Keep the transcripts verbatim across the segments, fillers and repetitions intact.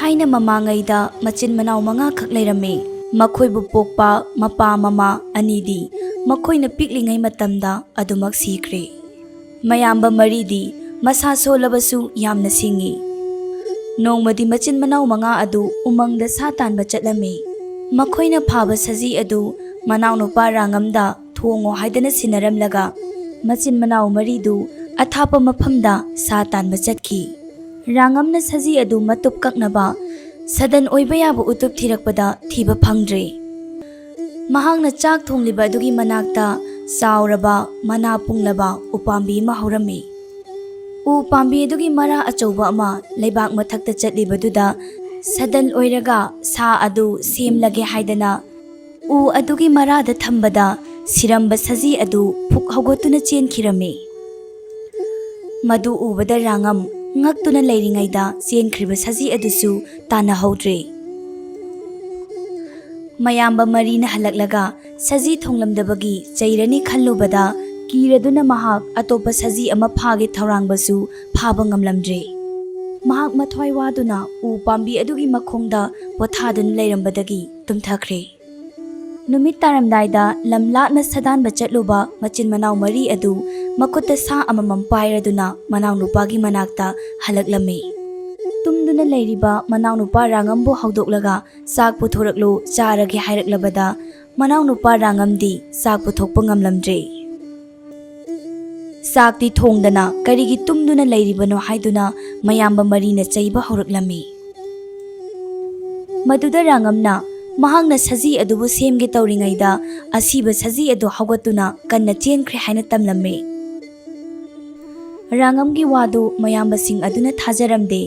ꯊꯥꯏꯅ ꯃꯃꯥꯡꯉꯩꯗ ꯃꯆꯤꯟ ꯃꯅꯥꯎ ꯃꯉꯥꯈꯛ ꯂꯩꯔꯝꯃꯤ꯫ ꯃꯈꯣꯏꯕꯨ ꯄꯣꯛꯄ ꯃꯄꯥ ꯃꯃꯥ ꯑꯅꯤꯗꯤ ꯃꯈꯣꯏꯅ ꯄꯤꯛꯂꯤꯉꯩ ꯃꯇꯝꯗ ꯑꯗꯨꯃꯛ ꯁꯤꯈ꯭ꯔꯦ꯫ ꯃꯌꯥꯝꯕ ꯃꯔꯤꯗꯤ ꯃꯁꯥ ꯁꯣꯜꯂꯕꯁꯨ ꯌꯥꯝꯅ ꯁꯤꯡꯉꯤ꯫ ꯅꯣꯡꯃꯗꯤ ꯃꯆꯤꯟ ꯃꯅꯥꯎ ꯃꯉꯥ ꯑꯗꯨ ꯎꯃꯪꯗ ꯁꯥ ꯇꯥꯟꯕ ꯆꯠꯂꯝꯃꯤ꯫ ꯃꯈꯣꯏꯅ ꯐꯥꯕ ꯁꯖꯤ ꯑꯗꯨ ꯃꯅꯥꯎꯅꯨꯄꯥ ꯔꯥꯉꯝꯗ ꯊꯣꯡꯉꯣ ꯍꯥꯏꯗꯅ ꯁꯤꯟꯅꯔꯝꯂꯒ, ꯃꯆꯤꯟ ꯃꯅꯥꯎ ꯃꯔꯤꯗꯨ ꯑꯊꯥꯞꯄ ꯃꯐꯝꯗ ꯁꯥ ꯇꯥꯟꯕ ꯆꯠꯈꯤ꯫ ꯔꯥꯉꯝꯅ ꯁꯖꯤ ꯑꯗꯨ ꯃꯇꯨꯞ ꯀꯛꯅꯕ ꯁꯗꯟ ꯑꯣꯏꯕ ꯌꯥꯕ ꯎꯇꯨꯞ ꯊꯤꯔꯛꯄꯗ ꯊꯤꯕ ꯐꯪꯗ꯭ꯔꯦ꯫ ꯃꯍꯥꯛꯅ ꯆꯥꯛ ꯊꯣꯡꯂꯤꯕ ꯑꯗꯨꯒꯤ ꯃꯅꯥꯛꯇ ꯆꯥꯎꯔꯕ, ꯃꯅꯥ ꯄꯨꯡꯂꯕ ꯎꯄꯥꯝꯕꯤ ꯑꯃ ꯍꯧꯔꯝꯃꯤ꯫ ꯎ ꯄꯥꯝꯕꯤ ꯑꯗꯨꯒꯤ ꯃꯔꯥ ꯑꯆꯧꯕ ꯑꯃ ꯂꯩꯕꯥꯛ ꯃꯊꯛꯇ ꯆꯠꯂꯤꯕꯗꯨꯗ ꯁꯗꯟ ꯑꯣꯏꯔꯒ ꯁꯥ ꯑꯗꯨ ꯁꯦꯝꯂꯒꯦ ꯍꯥꯏꯗꯅ ꯎ ꯑꯗꯨꯒꯤ ꯃꯔꯥꯗ ꯊꯝꯕꯗ ꯁꯤꯔꯝꯕ ꯁꯖꯤ ꯑꯗꯨ ꯐꯨꯛ ꯍꯧꯒꯠꯇꯨꯅ ꯆꯦꯟꯈꯤꯔꯝꯃꯤ꯫ ꯃꯗꯨ ꯎꯕꯗ ꯔꯥꯉꯝ ꯉꯛꯇꯨꯅ ꯂꯩꯔꯤꯉꯩꯗ ꯆꯦꯟꯈ꯭ꯔꯤꯕ ꯁꯖꯤ ꯑꯗꯨꯁꯨ ꯇꯥꯟꯅꯍꯧꯗ꯭ꯔꯦ꯫ ꯃꯌꯥꯝꯕ ꯃꯔꯤꯅ ꯍꯜꯂꯛꯂꯒ ꯁꯖꯤ ꯊꯣꯡꯂꯝꯗꯕꯒꯤ ꯆꯩꯔꯅꯤ ꯈꯜꯂꯨꯕꯗ ꯀꯤꯔꯗꯨꯅ ꯃꯍꯥꯛ ꯑꯇꯣꯞꯄ ꯁꯖꯤ ꯑꯃ ꯐꯥꯒꯦ ꯊꯧꯔꯥꯡꯕꯁꯨ ꯐꯥꯕ ꯉꯝꯂꯝꯗ꯭ꯔꯦ꯫ ꯃꯍꯥꯛ ꯃꯊ꯭ꯋꯥꯏ ꯋꯥꯗꯨꯅ ꯎ ꯄꯥꯝꯕꯤ ꯑꯗꯨꯒꯤ ꯃꯈꯣꯡꯗ ꯄꯣꯊꯥꯗꯨꯅ ꯂꯩꯔꯝꯕꯗꯒꯤ ꯇꯨꯝꯊꯈ꯭ꯔꯦ꯫ ꯅꯨꯃꯤꯠ ꯇꯥꯔꯝꯗꯥꯏꯗ ꯂꯝ ꯂꯥꯞꯅ ꯁꯥꯗꯥꯟꯕ ꯆꯠꯂꯨꯕ ꯃꯆꯤꯟ ꯃꯅꯥꯎ ꯃꯔꯤ ꯑꯗꯨ ꯃꯈꯨꯠꯇ ꯁꯥ ꯑꯃꯃꯝ ꯄꯥꯏꯔꯗꯨꯅ ꯃꯅꯥꯎꯅꯨꯄꯥꯒꯤ ꯃꯅꯥꯛꯇ ꯍꯜꯂꯛꯂꯝꯃꯤ꯫ ꯇꯨꯝꯗꯨꯅ ꯂꯩꯔꯤꯕ ꯃꯅꯥꯎꯅꯨꯄꯥ ꯔꯥꯉꯝꯕꯨ ꯍꯧꯗꯣꯛꯂꯒ ꯆꯥꯛ ꯄꯨꯊꯣꯔꯛꯂꯨ, ꯆꯥꯔꯒꯦ ꯍꯥꯏꯔꯛꯂꯕꯗ ꯃꯅꯥꯎꯅꯨꯄꯥ ꯔꯥꯉꯝꯗꯤ ꯆꯥꯛ ꯄꯨꯊꯣꯛꯄ ꯉꯝꯂꯝꯗ꯭ꯔꯦ꯫ ꯆꯥꯛꯇꯤ ꯊꯣꯡꯗꯅ ꯀꯔꯤꯒꯤ ꯇꯨꯝꯗꯨꯅ ꯂꯩꯔꯤꯕꯅꯣ ꯍꯥꯏꯗꯨꯅ ꯃꯌꯥꯝꯕ ꯃꯔꯤꯅ ꯆꯩꯕ ꯍꯧꯔꯛꯂꯝꯃꯤ꯫ ꯃꯗꯨꯗ ꯔꯥꯉꯝꯅ ꯃꯍꯥꯛꯅ ꯁꯖꯤ ꯑꯗꯨꯕꯨ ꯁꯦꯝꯒꯦ ꯇꯧꯔꯤꯉꯩꯗ ꯑꯁꯤꯕ ꯁꯖꯤ ꯑꯗꯨ ꯍꯧꯒꯠꯇꯨꯅ ꯀꯟꯅ ꯆꯦꯟꯈ꯭ꯔꯦ ꯍꯥꯏꯅ ꯇꯝꯂꯝꯃꯤ꯫ ꯔꯥꯉꯝꯒꯤ ꯋꯥꯗꯨ ꯃꯌꯥꯝꯕꯁꯤꯡ ꯑꯗꯨꯅ ꯊꯥꯖꯔꯝꯗꯦ꯫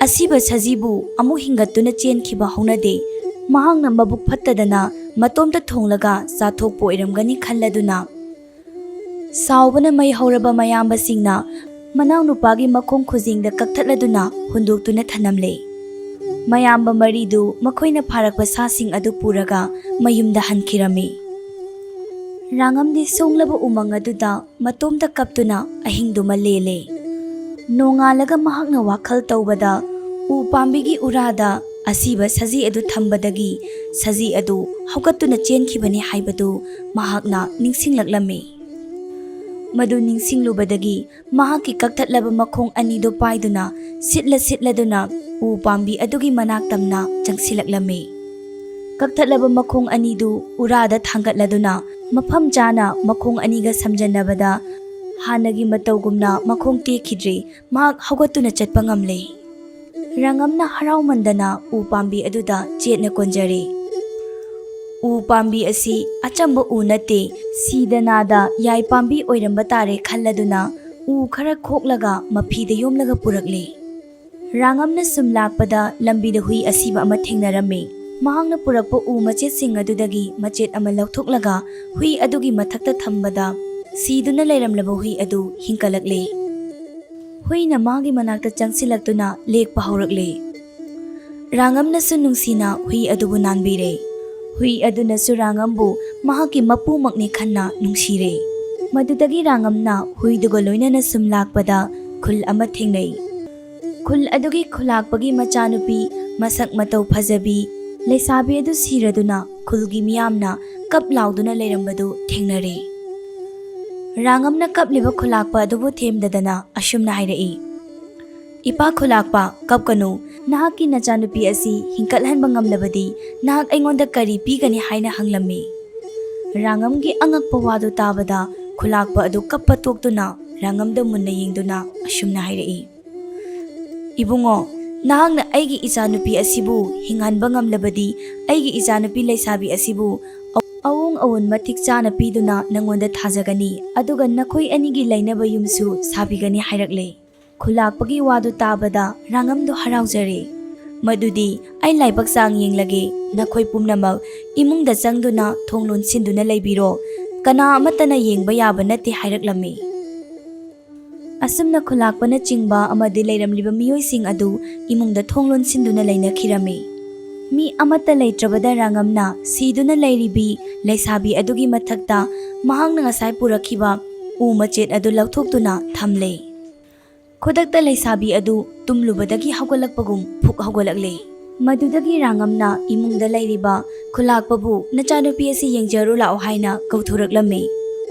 ꯑꯁꯤꯕ ꯁꯖꯤꯕꯨ ꯑꯃꯨꯛ ꯍꯤꯡꯒꯠꯇꯨꯅ ꯆꯦꯟꯈꯤꯕ ꯍꯧꯅꯗꯦ꯫ ꯃꯍꯥꯛꯅ ꯃꯕꯨꯛ ꯐꯠꯇꯗꯅ ꯃꯇꯣꯝꯇ ꯊꯣꯡꯂꯒ ꯆꯥꯊꯣꯛꯄ ꯑꯣꯏꯔꯝꯒꯅꯤ ꯈꯜꯂꯗꯨꯅ ꯁꯥꯎꯕꯅ ꯃꯩ ꯍꯧꯔꯕ ꯃꯌꯥꯝꯕꯁꯤꯡꯅ ꯃꯅꯥꯎꯅꯨꯄꯥꯒꯤ ꯃꯈꯣꯡ ꯈꯨꯖꯤꯡꯗ ꯀꯛꯊꯠꯂꯗꯨꯅ ꯍꯨꯟꯗꯣꯛꯇꯨꯅ ꯊꯅꯝꯂꯦ꯫ ꯃꯌꯥꯝꯕ ꯃꯔꯤꯗꯨ ꯃꯈꯣꯏꯅ ꯐꯥꯔꯛꯄ ꯁꯥꯁꯤꯡ ꯑꯗꯨ ꯄꯨꯔꯒ ꯃꯌꯨꯝꯗ ꯍꯟꯈꯤꯔꯝꯃꯤ꯫ ꯔꯥꯉꯝꯗꯤ ꯁꯣꯡꯂꯕ ꯎꯃꯪ ꯑꯗꯨꯗ ꯃꯇꯣꯝꯇ ꯀꯞꯇꯨꯅ ꯑꯍꯤꯡꯗꯨꯃ ꯂꯦꯜꯂꯦ꯫ ꯅꯣꯡꯉꯥꯜꯂꯒ ꯃꯍꯥꯛꯅ ꯋꯥꯈꯜ ꯇꯧꯕꯗ ꯎ ꯄꯥꯝꯕꯤꯒꯤ ꯎꯔꯥꯗ ꯑꯁꯤꯕ ꯁꯖꯤ ꯑꯗꯨ ꯊꯝꯕꯗꯒꯤ ꯁꯖꯤ ꯑꯗꯨ ꯍꯧꯒꯠꯇꯨꯅ ꯆꯦꯟꯈꯤꯕꯅꯤ ꯍꯥꯏꯕꯗꯨ ꯃꯍꯥꯛꯅ ꯅꯤꯡꯁꯤꯡꯂꯛꯂꯝꯃꯤ꯫ ꯃꯗꯨ ꯅꯤꯡꯁꯤꯡꯂꯨꯕꯗꯒꯤ ꯃꯍꯥꯛꯀꯤ ꯀꯛꯊꯠꯂꯕ ꯃꯈꯣꯡ ꯑꯅꯤꯗꯨ ꯄꯥꯏꯗꯨꯅ ꯁꯤꯠꯂ ꯁꯤꯠꯂꯗꯨꯅ ꯎ ꯄꯥꯝꯕꯤ ꯑꯗꯨꯒꯤ ꯃꯅꯥꯛ ꯇꯝꯅ ꯆꯪꯁꯤꯜꯂꯛꯂꯝꯃꯤ꯫ ꯀꯛꯊꯠꯂꯕ ꯃꯈꯣꯡ ꯑꯅꯤꯗꯨ ꯎꯔꯥꯗ ꯊꯥꯡꯒꯠꯂꯗꯨꯅ ꯃꯐꯝ ꯆꯥꯅ ꯃꯈꯣꯡ ꯑꯅꯤꯒ ꯁꯝꯖꯟꯅꯕꯗ ꯍꯥꯟꯅꯒꯤ ꯃꯇꯧꯒꯨꯝꯅ ꯃꯈꯣꯡ ꯇꯦꯛꯈꯤꯗ꯭ꯔꯦ꯫ ꯃꯍꯥꯛ ꯍꯧꯒꯠꯇꯨꯅ ꯆꯠꯄ ꯉꯝꯂꯦ꯫ ꯔꯥꯉꯝꯅ ꯍꯔꯥꯎꯃꯟꯗꯅ ꯎ ꯄꯥꯝꯕꯤ ꯑꯗꯨꯗ ꯆꯦꯠꯅ ꯀꯣꯟꯖꯔꯦ꯫ ꯎ ꯄꯥꯝꯕꯤ ꯑꯁꯤ ꯑꯆꯝꯕ ꯎ ꯅꯠꯇꯦ, ꯁꯤꯗ ꯅꯥꯗ ꯌꯥꯏ ꯄꯥꯝꯕꯤ ꯑꯣꯏꯔꯝꯕ ꯇꯥꯔꯦ ꯈꯜꯂꯗꯨꯅ ꯎ ꯈꯔ ꯈꯣꯛꯂꯒ ꯃꯐꯤꯗ ꯌꯣꯝꯂꯒ ꯄꯨꯔꯛꯂꯦ꯫ ꯔꯥꯉꯝꯅ ꯁꯨꯝ ꯂꯥꯛꯄꯗ ꯂꯝꯕꯤꯗ ꯍꯨꯏ ꯑꯁꯤꯕ ꯑꯃ ꯊꯦꯡꯅꯔꯝꯃꯤ꯫ ꯃꯍꯥꯛꯅ ꯄꯨꯔꯛꯄ ꯎ ꯃꯆꯦꯠꯁꯤꯡ ꯑꯗꯨꯗꯒꯤ ꯃꯆꯦꯠ ꯑꯃ ꯂꯧꯊꯣꯛꯂꯒ ꯍꯨꯏ ꯑꯗꯨꯒꯤ ꯃꯊꯛꯇ ꯊꯝꯕꯗ ꯁꯤꯗꯨꯅ ꯂꯩꯔꯝꯂꯕ ꯍꯨꯏ ꯑꯗꯨ ꯍꯤꯡꯀꯠꯂꯛꯂꯦ꯫ ꯍꯨꯏꯅ ꯃꯥꯒꯤ ꯃꯅꯥꯛꯇ ꯆꯪꯁꯤꯜꯂꯛꯇꯨꯅ ꯂꯦꯛꯄ ꯍꯧꯔꯛꯂꯦ꯫ ꯔꯥꯉꯝꯅꯁꯨ ꯅꯨꯡꯁꯤꯅ ꯍꯨꯏ ꯑꯗꯨꯕꯨ ꯅꯥꯟꯕꯤꯔꯦ꯫ ꯍꯨꯏ ꯑꯗꯨꯅꯁꯨ ꯔꯥꯉꯝꯕꯨ ꯃꯍꯥꯛꯀꯤ ꯃꯄꯨꯃꯛꯅꯤ ꯈꯟꯅ ꯅꯨꯡꯁꯤꯔꯦ꯫ ꯃꯗꯨꯗꯒꯤ ꯔꯥꯉꯝꯅ ꯍꯨꯏꯗꯨꯒ ꯂꯣꯏꯅꯅ ꯁꯨꯝ ꯂꯥꯛꯄꯗ ꯈꯨꯜ ꯑꯃ ꯊꯦꯡꯅꯩ꯫ ꯈꯨꯜ ꯑꯗꯨꯒꯤ ꯈꯨꯂꯥꯛꯄꯒꯤ ꯃꯆꯥꯅꯨꯄꯤ ꯃꯁꯛ ꯃꯇꯧ ꯐꯖꯕꯤ ꯂꯩꯁꯥꯕꯤ ꯑꯗꯨ ꯁꯤꯔꯗꯨꯅ ꯈꯨꯜꯒꯤ ꯃꯤꯌꯥꯝꯅ ꯀꯞ ꯂꯥꯎꯗꯨꯅ ꯂꯩꯔꯝꯕꯗꯨ ꯊꯦꯡꯅꯔꯦ꯫ ꯔꯥꯉꯝꯅ ꯀꯞꯂꯤꯕ ꯈꯨꯂꯥꯛꯄ ꯑꯗꯨꯕꯨ ꯊꯦꯝꯗꯗꯅ ꯑꯁꯨꯝꯅ ꯍꯥꯏꯔꯛꯏ, "ꯏꯄꯥ ꯈꯨꯂꯥꯛꯄ, ꯀꯞꯀꯅꯨ꯫ ꯅꯍꯥꯛꯀꯤ ꯅꯆꯥꯅꯨꯄꯤ ꯑꯁꯤ ꯍꯤꯡꯀꯠꯍꯟꯕ ꯉꯝꯂꯕꯗꯤ ꯅꯍꯥꯛ ꯑꯩꯉꯣꯟꯗ ꯀꯔꯤ ꯄꯤꯒꯅꯤ?" ꯍꯥꯏꯅ ꯍꯪꯂꯝꯃꯤ꯫ ꯔꯥꯉꯝꯒꯤ ꯑꯉꯛꯄ ꯋꯥꯗꯨ ꯇꯥꯕꯗ ꯈꯨꯂꯥꯛꯄ ꯑꯗꯨ ꯀꯞꯄ ꯇꯣꯛꯇꯨꯅ ꯔꯥꯉꯝꯗ ꯃꯨꯟꯅ ꯌꯦꯡꯗꯨꯅ ꯑꯁꯨꯝꯅ ꯍꯥꯏꯔꯛꯏ, "ꯏꯕꯨꯡꯉꯣ, ꯅꯍꯥꯛꯅ ꯑꯩꯒꯤ ꯏꯆꯥꯅꯨꯄꯤ ꯑꯁꯤꯕꯨ ꯍꯤꯡꯍꯟꯕ ꯉꯝꯂꯕꯗꯤ ꯑꯩꯒꯤ ꯏꯆꯥꯅꯨꯄꯤ ꯂꯩꯁꯥꯕꯤ ꯑꯁꯤꯕꯨ ꯑ-, ꯑꯋꯣꯡ ꯑꯋꯣꯟ ꯃꯇꯤꯛ ꯆꯥꯅ ꯄꯤꯗꯨꯅ ꯅꯪꯉꯣꯟꯗ ꯊꯥꯖꯒꯅꯤ, ꯑꯗꯨꯒ ꯅꯈꯣꯏ ꯑꯅꯤꯒꯤ ꯂꯩꯅꯕ ꯌꯨꯝꯁꯨ ꯁꯥꯕꯤꯒꯅꯤ" ꯍꯥꯏꯔꯛꯂꯦ꯫ ꯈꯨꯂꯥꯛꯄꯒꯤ ꯋꯥꯗꯨ ꯇꯥꯕꯗ ꯔꯥꯉꯝꯗꯨ ꯍꯔꯥꯎꯖꯔꯦ꯫ "ꯃꯗꯨꯗꯤ ꯑꯩ ꯂꯥꯏꯕꯛ ꯆꯥꯡ ꯌꯦꯡꯂꯒꯦ, ꯅꯈꯣꯏ ꯄꯨꯝꯅꯃꯛ ꯏꯃꯨꯡꯗ ꯆꯪꯗꯨꯅ ꯊꯣꯡ ꯂꯣꯟꯁꯤꯟꯗꯨꯅ ꯂꯩꯕꯤꯔꯣ, ꯀꯅꯥ ꯑꯃꯠꯇꯅ ꯌꯦꯡꯕ ꯌꯥꯕ ꯅꯠꯇꯦ" ꯍꯥꯏꯔꯛꯂꯝꯃꯤ꯫ ꯑꯁꯨꯝꯅ ꯈꯨꯂꯥꯛꯄꯅꯆꯤꯡꯕ ꯑꯃꯗꯤ ꯂꯩꯔꯝꯂꯤꯕ ꯃꯤꯑꯣꯏꯁꯤꯡ ꯑꯗꯨ ꯏꯃꯨꯡꯗ ꯊꯣꯡ ꯂꯣꯟꯁꯤꯟꯗꯨꯅ ꯂꯩꯅꯈꯤꯔꯝꯃꯤ꯫ ꯃꯤ ꯑꯃꯠꯇ ꯂꯩꯇ꯭ꯔꯕꯗ ꯔꯥꯉꯝꯅ ꯁꯤꯗꯨꯅ ꯂꯩꯔꯤꯕꯤ ꯂꯩꯁꯥꯕꯤ ꯑꯗꯨꯒꯤ ꯃꯊꯛꯇ ꯃꯍꯥꯛꯅ ꯉꯁꯥꯏ ꯄꯨꯔꯛꯈꯤꯕ ꯎ ꯃꯆꯦꯠ ꯑꯗꯨ ꯂꯧꯊꯣꯛꯇꯨꯅ ꯊꯝꯂꯦ꯫ ꯈꯨꯗꯛꯇ ꯂꯩꯁꯥꯕꯤ ꯑꯗꯨ ꯇꯨꯝꯂꯨꯕꯗꯒꯤ ꯍꯧꯒꯠꯂꯛꯄꯒꯨꯝ ꯐꯨꯛ ꯍꯧꯒꯠꯂꯛꯂꯦ꯫ ꯃꯗꯨꯗꯒꯤ ꯔꯥꯉꯝꯅ ꯏꯃꯨꯡꯗ ꯂꯩꯔꯤꯕ ꯈꯨꯂꯥꯛꯄꯕꯨ "ꯅꯆꯥꯅꯨꯄꯤ ꯑꯁꯤ ꯌꯦꯡꯖꯔꯨ ꯂꯥꯛꯑꯣ" ꯍꯥꯏꯅ ꯀꯧꯊꯣꯔꯛꯂꯝꯃꯤ꯫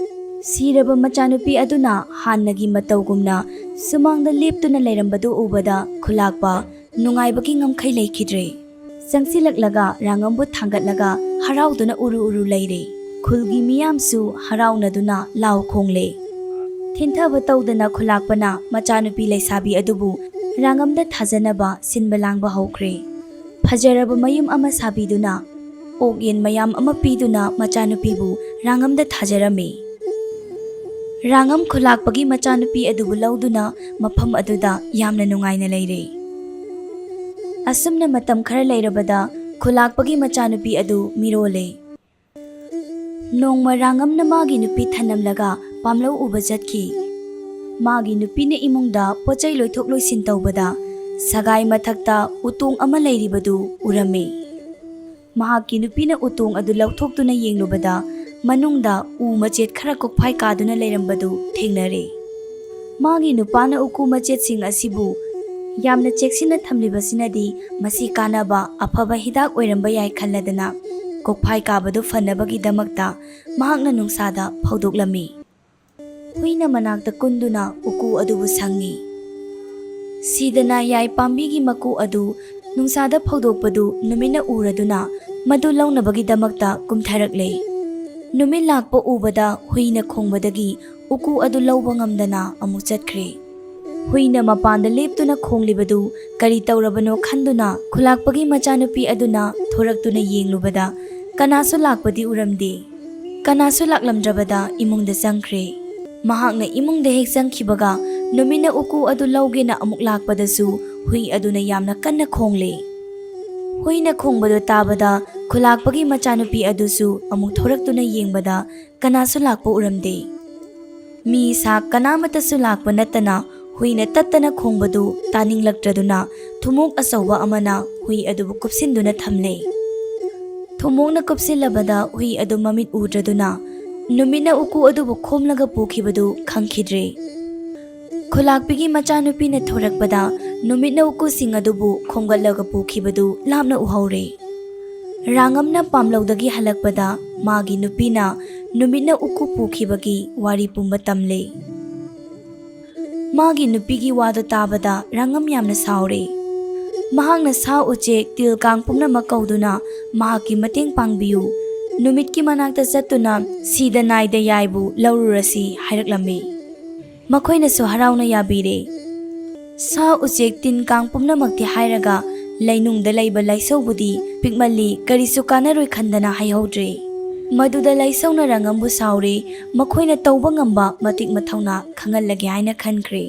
ꯁꯤꯔꯕ ꯃꯆꯥꯅꯨꯄꯤ ꯑꯗꯨꯅ ꯍꯥꯟꯅꯒꯤ ꯃꯇꯧꯒꯨꯝꯅ ꯁꯨꯃꯥꯡꯗ ꯂꯦꯞꯇꯨꯅ ꯂꯩꯔꯝꯕꯗꯨ ꯎꯕꯗ ꯈꯨꯂꯥꯛꯄ ꯅꯨꯡꯉꯥꯏꯕꯒꯤ ꯉꯝꯈꯩ ꯂꯩꯈꯤꯗ꯭ꯔꯦ꯫ ꯆꯪꯁꯤꯜꯂꯛꯂꯒ ꯔꯥꯉꯝꯕꯨ ꯊꯥꯡꯒꯠꯂꯒ ꯍꯔꯥꯎꯗꯨꯅ ꯎꯔꯨ ꯎꯔꯨ ꯂꯩꯔꯦ꯫ ꯈꯨꯜꯒꯤ ꯃꯤꯌꯥꯝꯁꯨ ꯍꯔꯥꯎꯅꯗꯨꯅ ꯂꯥꯎ ꯈꯣꯡꯂꯦ꯫ ꯊꯤꯟꯊꯕ ꯇꯧꯗꯅ ꯈꯨꯂꯥꯛꯄꯅ ꯃꯆꯥꯅꯨꯄꯤ ꯂꯩꯁꯥꯕꯤ ꯑꯗꯨꯕꯨ ꯔꯥꯉꯝꯗ ꯊꯥꯖꯅꯕ ꯁꯤꯟꯕ ꯂꯥꯡꯕ ꯍꯧꯈ꯭ꯔꯦ꯫ ꯐꯖꯔꯕ ꯃꯌꯨꯝ ꯑꯃ ꯁꯥꯕꯤꯗꯨꯅ, ꯑꯣꯛ ꯌꯦꯟ ꯃꯌꯥꯝ ꯑꯃ ꯄꯤꯗꯨꯅ ꯃꯆꯥꯅꯨꯄꯤꯕꯨ ꯔꯥꯉꯝꯗ ꯊꯥꯖꯔꯝꯃꯤ꯫ ꯔꯥꯉꯝ ꯈꯨꯂꯥꯛꯄꯒꯤ ꯃꯆꯥꯅꯨꯄꯤ ꯑꯗꯨꯕꯨ ꯂꯧꯗꯨꯅ ꯃꯐꯝ ꯑꯗꯨꯗ ꯌꯥꯝꯅ ꯅꯨꯡꯉꯥꯏꯅ ꯂꯩꯔꯦ꯫ ꯑꯁꯨꯝꯅ ꯃꯇꯝ ꯈꯔ ꯂꯩꯔꯕꯗ ꯈꯨꯂꯥꯛꯄꯒꯤ ꯃꯆꯥꯅꯨꯄꯤ ꯑꯗꯨ ꯃꯤꯔꯣꯜꯂꯦ꯫ ꯅꯣꯡꯃ ꯔꯥꯉꯝꯅ ꯃꯥꯒꯤ ꯅꯨꯄꯤ ꯊꯅꯝꯂꯒ ꯄꯥꯝꯂꯧ ꯎꯕ ꯆꯠꯈꯤ꯫ ꯃꯥꯒꯤ ꯅꯨꯄꯤꯅ ꯏꯃꯨꯡꯗ ꯄꯣꯠꯆꯩ ꯂꯣꯏꯊꯣꯛ ꯂꯣꯏꯁꯤꯟ ꯇꯧꯕꯗ ꯁꯒꯥꯏ ꯃꯊꯛꯇ ꯎꯇꯣꯡ ꯑꯃ ꯂꯩꯔꯤꯕꯗꯨ ꯎꯔꯝꯃꯤ꯫ ꯃꯍꯥꯛꯀꯤ ꯅꯨꯄꯤꯅ ꯎꯇꯣꯡ ꯑꯗꯨ ꯂꯧꯊꯣꯛꯇꯨꯅ ꯌꯦꯡꯂꯨꯕꯗ ꯃꯅꯨꯡꯗ ꯎ ꯃꯆꯦꯠ ꯈꯔ ꯀꯣꯛꯐꯥꯏ ꯀꯥꯗꯨꯅ ꯂꯩꯔꯝꯕꯗꯨ ꯊꯦꯡꯅꯔꯦ꯫ ꯃꯥꯒꯤ ꯅꯨꯄꯥꯅ ꯎꯀꯨ ꯃꯆꯦꯠꯁꯤꯡ ꯑꯁꯤꯕꯨ ꯌꯥꯝꯅ ꯆꯦꯛꯁꯤꯟꯅ ꯊꯝꯂꯤꯕꯁꯤꯅꯗꯤ ꯃꯁꯤ ꯀꯥꯟꯅꯕ ꯑꯐꯕ ꯍꯤꯗꯥꯛ ꯑꯣꯏꯔꯝꯕ ꯌꯥꯏ ꯈꯜꯂꯗꯅ ꯀꯣꯛꯐꯥꯏ ꯀꯥꯕꯗꯨ ꯐꯅꯕꯒꯤꯗꯃꯛꯇ ꯃꯍꯥꯛꯅ ꯅꯨꯡꯁꯥꯗ ꯐꯧꯗꯣꯛꯂꯝꯃꯤ꯫ ꯍꯨꯏꯅ ꯃꯅꯥꯛꯇ ꯀꯨꯟꯗꯨꯅ ꯎꯀꯨ ꯑꯗꯨꯕꯨ ꯁꯪꯉꯤ꯫ ꯁꯤꯗꯅ ꯌꯥꯏ ꯄꯥꯝꯕꯤꯒꯤ ꯃꯀꯨ ꯑꯗꯨ ꯅꯨꯡꯁꯥꯗ ꯐꯧꯗꯣꯛꯄꯗꯨ ꯅꯨꯃꯤꯠꯅ ꯎꯔꯗꯨꯅ ꯃꯗꯨ ꯂꯧꯅꯕꯒꯤꯗꯃꯛꯇ ꯀꯨꯝꯊꯔꯛꯂꯦ꯫ ꯅꯨꯃꯤꯠ ꯂꯥꯛꯄ ꯎꯕꯗ ꯍꯨꯏꯅ ꯈꯣꯡꯕꯗꯒꯤ ꯎꯀꯨ ꯑꯗꯨ ꯂꯧꯕ ꯉꯝꯗꯅ ꯑꯃꯨꯛ ꯆꯠꯈ꯭ꯔꯦ꯫ ꯍꯨꯏꯅ ꯃꯄꯥꯟꯗ ꯂꯦꯞꯇꯨꯅ ꯈꯣꯡꯂꯤꯕꯗꯨ ꯀꯔꯤ ꯇꯧꯔꯕꯅꯣ ꯈꯟꯗꯨꯅ ꯈꯨꯂꯥꯛꯄꯒꯤ ꯃꯆꯥꯅꯨꯄꯤ ꯑꯗꯨꯅ ꯊꯣꯔꯛꯇꯨꯅ ꯌꯦꯡꯂꯨꯕꯗ ꯀꯅꯥꯁꯨ ꯂꯥꯛꯄꯗꯤ ꯎꯔꯝꯗꯦ꯫ ꯀꯅꯥꯁꯨ ꯂꯥꯛꯂꯝꯗ꯭ꯔꯕꯗ ꯏꯃꯨꯡꯗ ꯆꯪꯈ꯭ꯔꯦ꯫ ꯃꯍꯥꯛꯅ ꯏꯃꯨꯡꯗ ꯍꯦꯛ ꯆꯪꯈꯤꯕꯒ ꯅꯨꯃꯤꯠꯅ ꯎꯀꯨ ꯑꯗꯨ ꯂꯧꯒꯦꯅ ꯑꯃꯨꯛ ꯂꯥꯛꯄꯗꯁꯨ ꯍꯨꯏ ꯑꯗꯨꯅ ꯌꯥꯝꯅ ꯀꯟꯅ ꯈꯣꯡꯂꯦ꯫ ꯍꯨꯏꯅ ꯈꯣꯡꯕꯗꯨ ꯇꯥꯕꯗ ꯈꯨꯂꯥꯛꯄꯒꯤ ꯃꯆꯥꯅꯨꯄꯤ ꯑꯗꯨꯁꯨ ꯑꯃꯨꯛ ꯊꯣꯔꯛꯇꯨꯅ ꯌꯦꯡꯕꯗ ꯀꯅꯥꯁꯨ ꯂꯥꯛꯄ ꯎꯔꯝꯗꯦ꯫ ꯃꯤ ꯁꯥ ꯀꯅꯥꯃꯠꯇꯁꯨ ꯂꯥꯛꯄ ꯅꯠꯇꯅ ꯍꯨꯏꯅ ꯇꯠꯇꯅ ꯈꯣꯡꯕꯗꯨ ꯇꯥꯅꯤꯡꯂꯛꯇ꯭ꯔꯗꯨꯅ ꯊꯨꯝꯃꯣꯛ ꯑꯆꯧꯕ ꯑꯃꯅ ꯍꯨꯏ ꯑꯗꯨꯕꯨ ꯀꯨꯞꯁꯤꯟꯗꯨꯅ ꯊꯝꯂꯦ꯫ ꯊꯨꯝꯃꯣꯛꯅ ꯀꯨꯞꯁꯤꯜꯂꯕꯗ ꯍꯨꯏ ꯑꯗꯨ ꯃꯃꯤꯠ ꯎꯗ꯭ꯔꯗꯨꯅ ꯅꯨꯃꯤꯠꯅ ꯎꯀꯨ ꯑꯗꯨꯕꯨ ꯈꯣꯝꯂꯒ ꯄꯨꯈꯤꯕꯗꯨ ꯈꯪꯈꯤꯗ꯭ꯔꯦ꯫ ꯈꯨꯂꯥꯛꯄꯤꯒꯤ ꯃꯆꯥꯅꯨꯄꯤꯅ ꯊꯣꯔꯛꯄꯗ ꯅꯨꯃꯤꯠꯅ ꯎꯀꯨꯁꯤꯡ ꯑꯗꯨꯕꯨ ꯈꯣꯝꯒꯠꯂꯒ ꯄꯨꯈꯤꯕꯗꯨ ꯂꯥꯞꯅ ꯎꯍꯧꯔꯦ꯫ ꯔꯥꯉꯝꯅ ꯄꯥꯝꯂꯧꯗꯒꯤ ꯍꯜꯂꯛꯄꯗ ꯃꯥꯒꯤ ꯅꯨꯄꯤꯅ ꯅꯨꯃꯤꯠꯅ ꯎꯀꯨ ꯄꯨꯈꯤꯕꯒꯤ ꯋꯥꯔꯤ ꯄꯨꯝꯕ ꯇꯝꯂꯦ꯫ ꯃꯥꯒꯤ ꯅꯨꯄꯤꯒꯤ ꯋꯥꯗꯨ ꯇꯥꯕꯗ ꯔꯥꯉꯝ ꯌꯥꯝꯅ ꯁꯥꯎꯔꯦ꯫ ꯃꯍꯥꯛꯅ ꯁꯥ ꯎꯆꯦꯛ ꯇꯤꯜ ꯀꯥꯡ ꯄꯨꯝꯅꯃꯛ ꯀꯧꯗꯨꯅ ꯃꯍꯥꯛꯀꯤ ꯃꯇꯦꯡ ꯄꯥꯡꯕꯤꯌꯨ, ꯅꯨꯃꯤꯠꯀꯤ ꯃꯅꯥꯛꯇ ꯆꯠꯇꯨꯅ ꯁꯤꯗ ꯅꯥꯏꯗ ꯌꯥꯏꯕꯨ ꯂꯧꯔꯨꯔꯁꯤ ꯍꯥꯏꯔꯛꯂꯝꯃꯤ꯫ ꯃꯈꯣꯏꯅꯁꯨ ꯍꯔꯥꯎꯅ ꯌꯥꯕꯤꯔꯦ꯫ ꯁꯥ ꯎꯆꯦꯛ ꯇꯤꯟ ꯀꯥꯡ ꯄꯨꯝꯅꯃꯛꯇꯤ ꯍꯥꯏꯔꯒ ꯂꯩꯅꯨꯡꯗ ꯂꯩꯕ ꯂꯥꯏꯁꯧꯕꯨꯗꯤ ꯄꯤꯛꯃꯜꯂꯤ, ꯀꯔꯤꯁꯨ ꯀꯥꯟꯅꯔꯣꯏ ꯈꯟꯗꯅ ꯍꯥꯏꯍꯧꯗ꯭ꯔꯦ꯫ ꯃꯗꯨꯗ ꯂꯥꯏꯁꯧꯅ ꯔꯥꯉꯝꯕꯨ ꯁꯥꯎꯔꯦ꯫ ꯃꯈꯣꯏꯅ ꯇꯧꯕ ꯉꯝꯕ ꯃꯇꯤꯛ ꯃꯊꯧꯅꯥ ꯈꯪꯍꯜꯂꯒꯦ ꯍꯥꯏꯅ ꯈꯟꯈ꯭ꯔꯦ꯫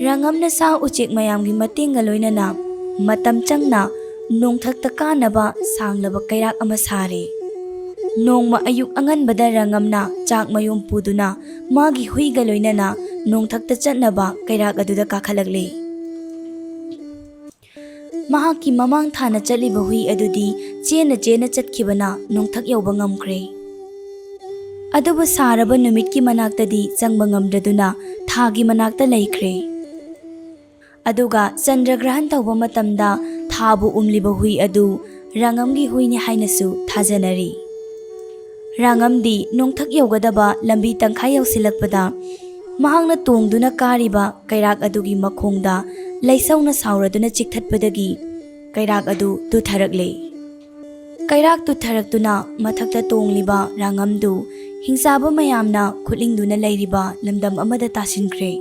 ꯔꯥꯉꯝꯅ ꯁꯥ ꯎꯆꯦꯛ ꯃꯌꯥꯝꯒꯤ ꯃꯇꯦꯡꯒ ꯂꯣꯏꯅꯅ ꯃꯇꯝ ꯆꯪꯅ ꯅꯣꯡꯊꯛꯇ ꯀꯥꯅꯕ ꯁꯥꯡꯂꯕ ꯀꯩꯔꯥꯛ ꯑꯃ ꯁꯥꯔꯦ꯫ ꯅꯣꯡꯃ ꯑꯌꯨꯛ ꯑꯉꯟꯕꯗ ꯔꯥꯉꯝꯅ ꯆꯥꯛ ꯃꯌꯨꯝ ꯄꯨꯗꯨꯅ ꯃꯥꯒꯤ ꯍꯨꯏꯒ ꯂꯣꯏꯅꯅ ꯅꯣꯡꯊꯛꯇ ꯆꯠꯅꯕ ꯀꯩꯔꯥꯛ ꯑꯗꯨꯗ ꯀꯥꯈꯠꯂꯛꯂꯦ꯫ ꯃꯍꯥꯛꯀꯤ ꯃꯃꯥꯡ ꯊꯥꯅ ꯆꯠꯂꯤꯕ ꯍꯨꯏ ꯑꯗꯨꯗꯤ ꯆꯦꯟꯅ ꯆꯦꯟꯅ ꯆꯠꯈꯤꯕꯅ ꯅꯣꯡꯊꯛ ꯌꯧꯕ ꯉꯝꯈ꯭ꯔꯦ꯫ ꯑꯗꯨꯕꯨ ꯁꯥꯔꯕ ꯅꯨꯃꯤꯠꯀꯤ ꯃꯅꯥꯛꯇꯗꯤ ꯆꯪꯕ ꯉꯝꯗ꯭ꯔꯗꯨꯅ ꯊꯥꯒꯤ ꯃꯅꯥꯛꯇ ꯂꯩꯈ꯭ꯔꯦ꯫ ꯑꯗꯨꯒ ꯆꯟꯗ꯭ꯔꯒ꯭ꯔꯍꯟ ꯇꯧꯕ ꯃꯇꯝꯗ ꯊꯥꯕꯨ ꯎꯝꯂꯤꯕ ꯍꯨꯏ ꯑꯗꯨ ꯔꯥꯉꯝꯒꯤ ꯍꯨꯏꯅꯤ ꯍꯥꯏꯅꯁꯨ ꯊꯥꯖꯅꯔꯤ꯫ ꯔꯥꯉꯝꯗꯤ ꯅꯣꯡꯊꯛ ꯌꯧꯒꯗꯕ ꯂꯝꯕꯤ ꯇꯪꯈꯥꯏ ꯌꯧꯁꯤꯜꯂꯛꯄꯗ ꯃꯍꯥꯛꯅ ꯇꯣꯡꯗꯨꯅ ꯀꯥꯔꯤꯕ ꯀꯩꯔꯥꯛ ꯑꯗꯨꯒꯤ ꯃꯈꯣꯡꯗ ꯂꯩꯁꯧꯅ ꯁꯥꯎꯔꯗꯨꯅ ꯆꯤꯛꯊꯠꯄꯗꯒꯤ ꯀꯩꯔꯥꯛ ꯑꯗꯨ ꯇꯨꯊꯔꯛꯂꯦ꯫ ꯀꯩꯔꯥꯛ ꯇꯨꯊꯔꯛꯇꯨꯅ ꯃꯊꯛꯇ ꯇꯣꯡꯂꯤꯕ ꯔꯥꯉꯝꯗꯨ ꯍꯤꯡꯆꯥꯕ ꯃꯌꯥꯝꯅ ꯈꯨꯠꯂꯤꯡꯗꯨꯅ ꯂꯩꯔꯤꯕ ꯂꯝꯗꯝ ꯑꯃꯗ ꯇꯥꯁꯤꯟꯈ꯭ꯔꯦ꯫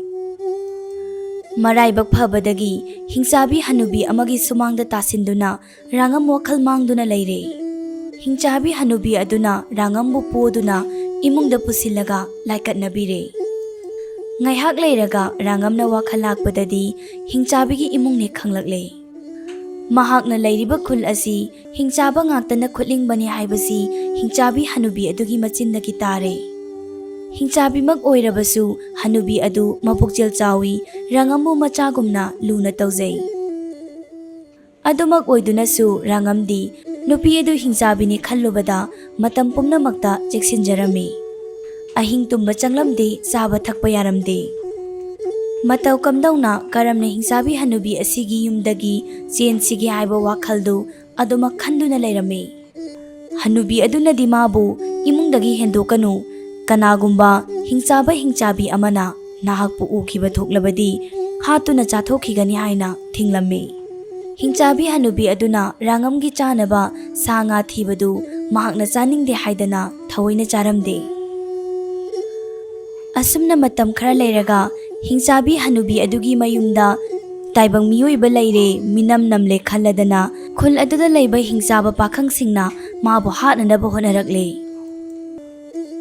ꯃꯔꯥꯏꯕꯛ ꯐꯕꯗꯒꯤ ꯍꯤꯡꯆꯥꯕꯤ ꯍꯅꯨꯕꯤ ꯑꯃꯒꯤ ꯁꯨꯃꯥꯡꯗ ꯇꯥꯁꯤꯟꯗꯨꯅ ꯔꯥꯉꯝ ꯋꯥꯈꯜ ꯃꯥꯡꯗꯨꯅ ꯂꯩꯔꯦ꯫ ꯍꯤꯡꯆꯥꯕꯤ ꯍꯅꯨꯕꯤ ꯑꯗꯨꯅ ꯔꯥꯉꯝꯕꯨ ꯄꯣꯗꯨꯅ ꯏꯃꯨꯡꯗ ꯄꯨꯁꯤꯜꯂꯒ ꯂꯥꯏꯀꯠꯅꯕꯤꯔꯦ꯫ ꯉꯥꯏꯍꯥꯛ ꯂꯩꯔꯒ ꯔꯥꯉꯝꯅ ꯋꯥꯈꯜ ꯂꯥꯛꯄꯗꯗꯤ ꯍꯤꯡꯆꯥꯕꯤꯒꯤ ꯏꯃꯨꯡꯅꯦ ꯈꯪꯂꯛꯂꯦ꯫ ꯃꯍꯥꯛꯅ ꯂꯩꯔꯤꯕ ꯈꯨꯜ ꯑꯁꯤ ꯍꯤꯡꯆꯥꯕ ꯉꯥꯛꯇꯅ ꯈꯨꯠꯂꯤꯡꯕꯅꯤ ꯍꯥꯏꯕꯁꯤ ꯍꯤꯡꯆꯥꯕꯤ ꯍꯅꯨꯕꯤ ꯑꯗꯨꯒꯤ ꯃꯆꯤꯟꯗꯒꯤ ꯇꯥꯔꯦ꯫ ꯍꯤꯡꯆꯥꯕꯤꯃꯛ ꯑꯣꯏꯔꯕꯁꯨ ꯍꯅꯨꯕꯤ ꯑꯗꯨ ꯃꯄꯨꯛꯆꯦꯜ ꯆꯥꯎꯏ, ꯔꯥꯉꯝꯕꯨ ꯃꯆꯥꯒꯨꯝꯅ ꯂꯨꯅ ꯇꯧꯖꯩ꯫ ꯑꯗꯨꯃꯛ ꯑꯣꯏꯗꯨꯅꯁꯨ ꯔꯥꯉꯝꯗꯤ ꯅꯨꯄꯤ ꯑꯗꯨ ꯍꯤꯡꯆꯥꯕꯤꯅꯤ ꯈꯜꯂꯨꯕꯗ ꯃꯇꯝ ꯄꯨꯝꯅꯃꯛꯇ ꯆꯦꯛꯁꯤꯟꯖꯔꯝꯃꯤ꯫ ꯑꯍꯤꯡ ꯇꯨꯝꯕ ꯆꯪꯂꯝꯗꯦ, ꯆꯥꯕ ꯊꯛꯄ ꯌꯥꯔꯝꯗꯦ꯫ ꯃꯇꯧ ꯀꯝꯗꯧꯅ ꯀꯔꯝꯅ ꯍꯤꯡꯆꯥꯕꯤ ꯍꯅꯨꯕꯤ ꯑꯁꯤꯒꯤ ꯌꯨꯝꯗꯒꯤ ꯆꯦꯟꯁꯤꯒꯦ ꯍꯥꯏꯕ ꯋꯥꯈꯜꯗꯨ ꯑꯗꯨꯃꯛ ꯈꯟꯗꯨꯅ ꯂꯩꯔꯝꯃꯤ꯫ ꯍꯅꯨꯕꯤ ꯑꯗꯨꯅꯗꯤ ꯃꯥꯕꯨ ꯏꯃꯨꯡꯗꯒꯤ ꯍꯦꯟꯗꯣꯛꯀꯅꯨ, ꯀꯅꯥꯒꯨꯝꯕ ꯍꯤꯡꯆꯥꯕ ꯍꯤꯡꯆꯥꯕꯤ ꯑꯃꯅ ꯅꯍꯥꯛꯄꯨ ꯎꯈꯤꯕ ꯊꯣꯛꯂꯕꯗꯤ ꯍꯥꯠꯇꯨꯅ ꯆꯥꯊꯣꯛꯈꯤꯒꯅꯤ ꯍꯥꯏꯅ ꯊꯤꯡꯂꯝꯃꯤ꯫ ꯍꯤꯡꯆꯥꯕꯤ ꯍꯅꯨꯕꯤ ꯑꯗꯨꯅ ꯔꯥꯉꯝꯒꯤ ꯆꯥꯅꯕ ꯁꯥ ꯉꯥ ꯊꯤꯕꯗꯨ ꯃꯍꯥꯛꯅ ꯆꯥꯅꯤꯡꯗꯦ ꯍꯥꯏꯗꯅ ꯊꯑꯣꯏꯅ ꯆꯥꯔꯝꯗꯦ꯫ ꯑꯁꯨꯝꯅ ꯃꯇꯝ ꯈꯔ ꯂꯩꯔꯒ ꯍꯤꯡꯆꯥꯕꯤ ꯍꯅꯨꯕꯤ ꯑꯗꯨꯒꯤ ꯃꯌꯨꯝꯗ ꯇꯥꯏꯕꯪ ꯃꯤꯑꯣꯏꯕ ꯂꯩꯔꯦ, ꯃꯤꯅꯝ ꯅꯝꯂꯦ ꯈꯜꯂꯗꯅ ꯈꯨꯜ ꯑꯗꯨꯗ ꯂꯩꯕ ꯍꯤꯡꯆꯥꯕ ꯄꯥꯈꯪꯁꯤꯡꯅ ꯃꯥꯕꯨ ꯍꯥꯠꯅꯅꯕ ꯍꯣꯠꯅꯔꯛꯂꯦ꯫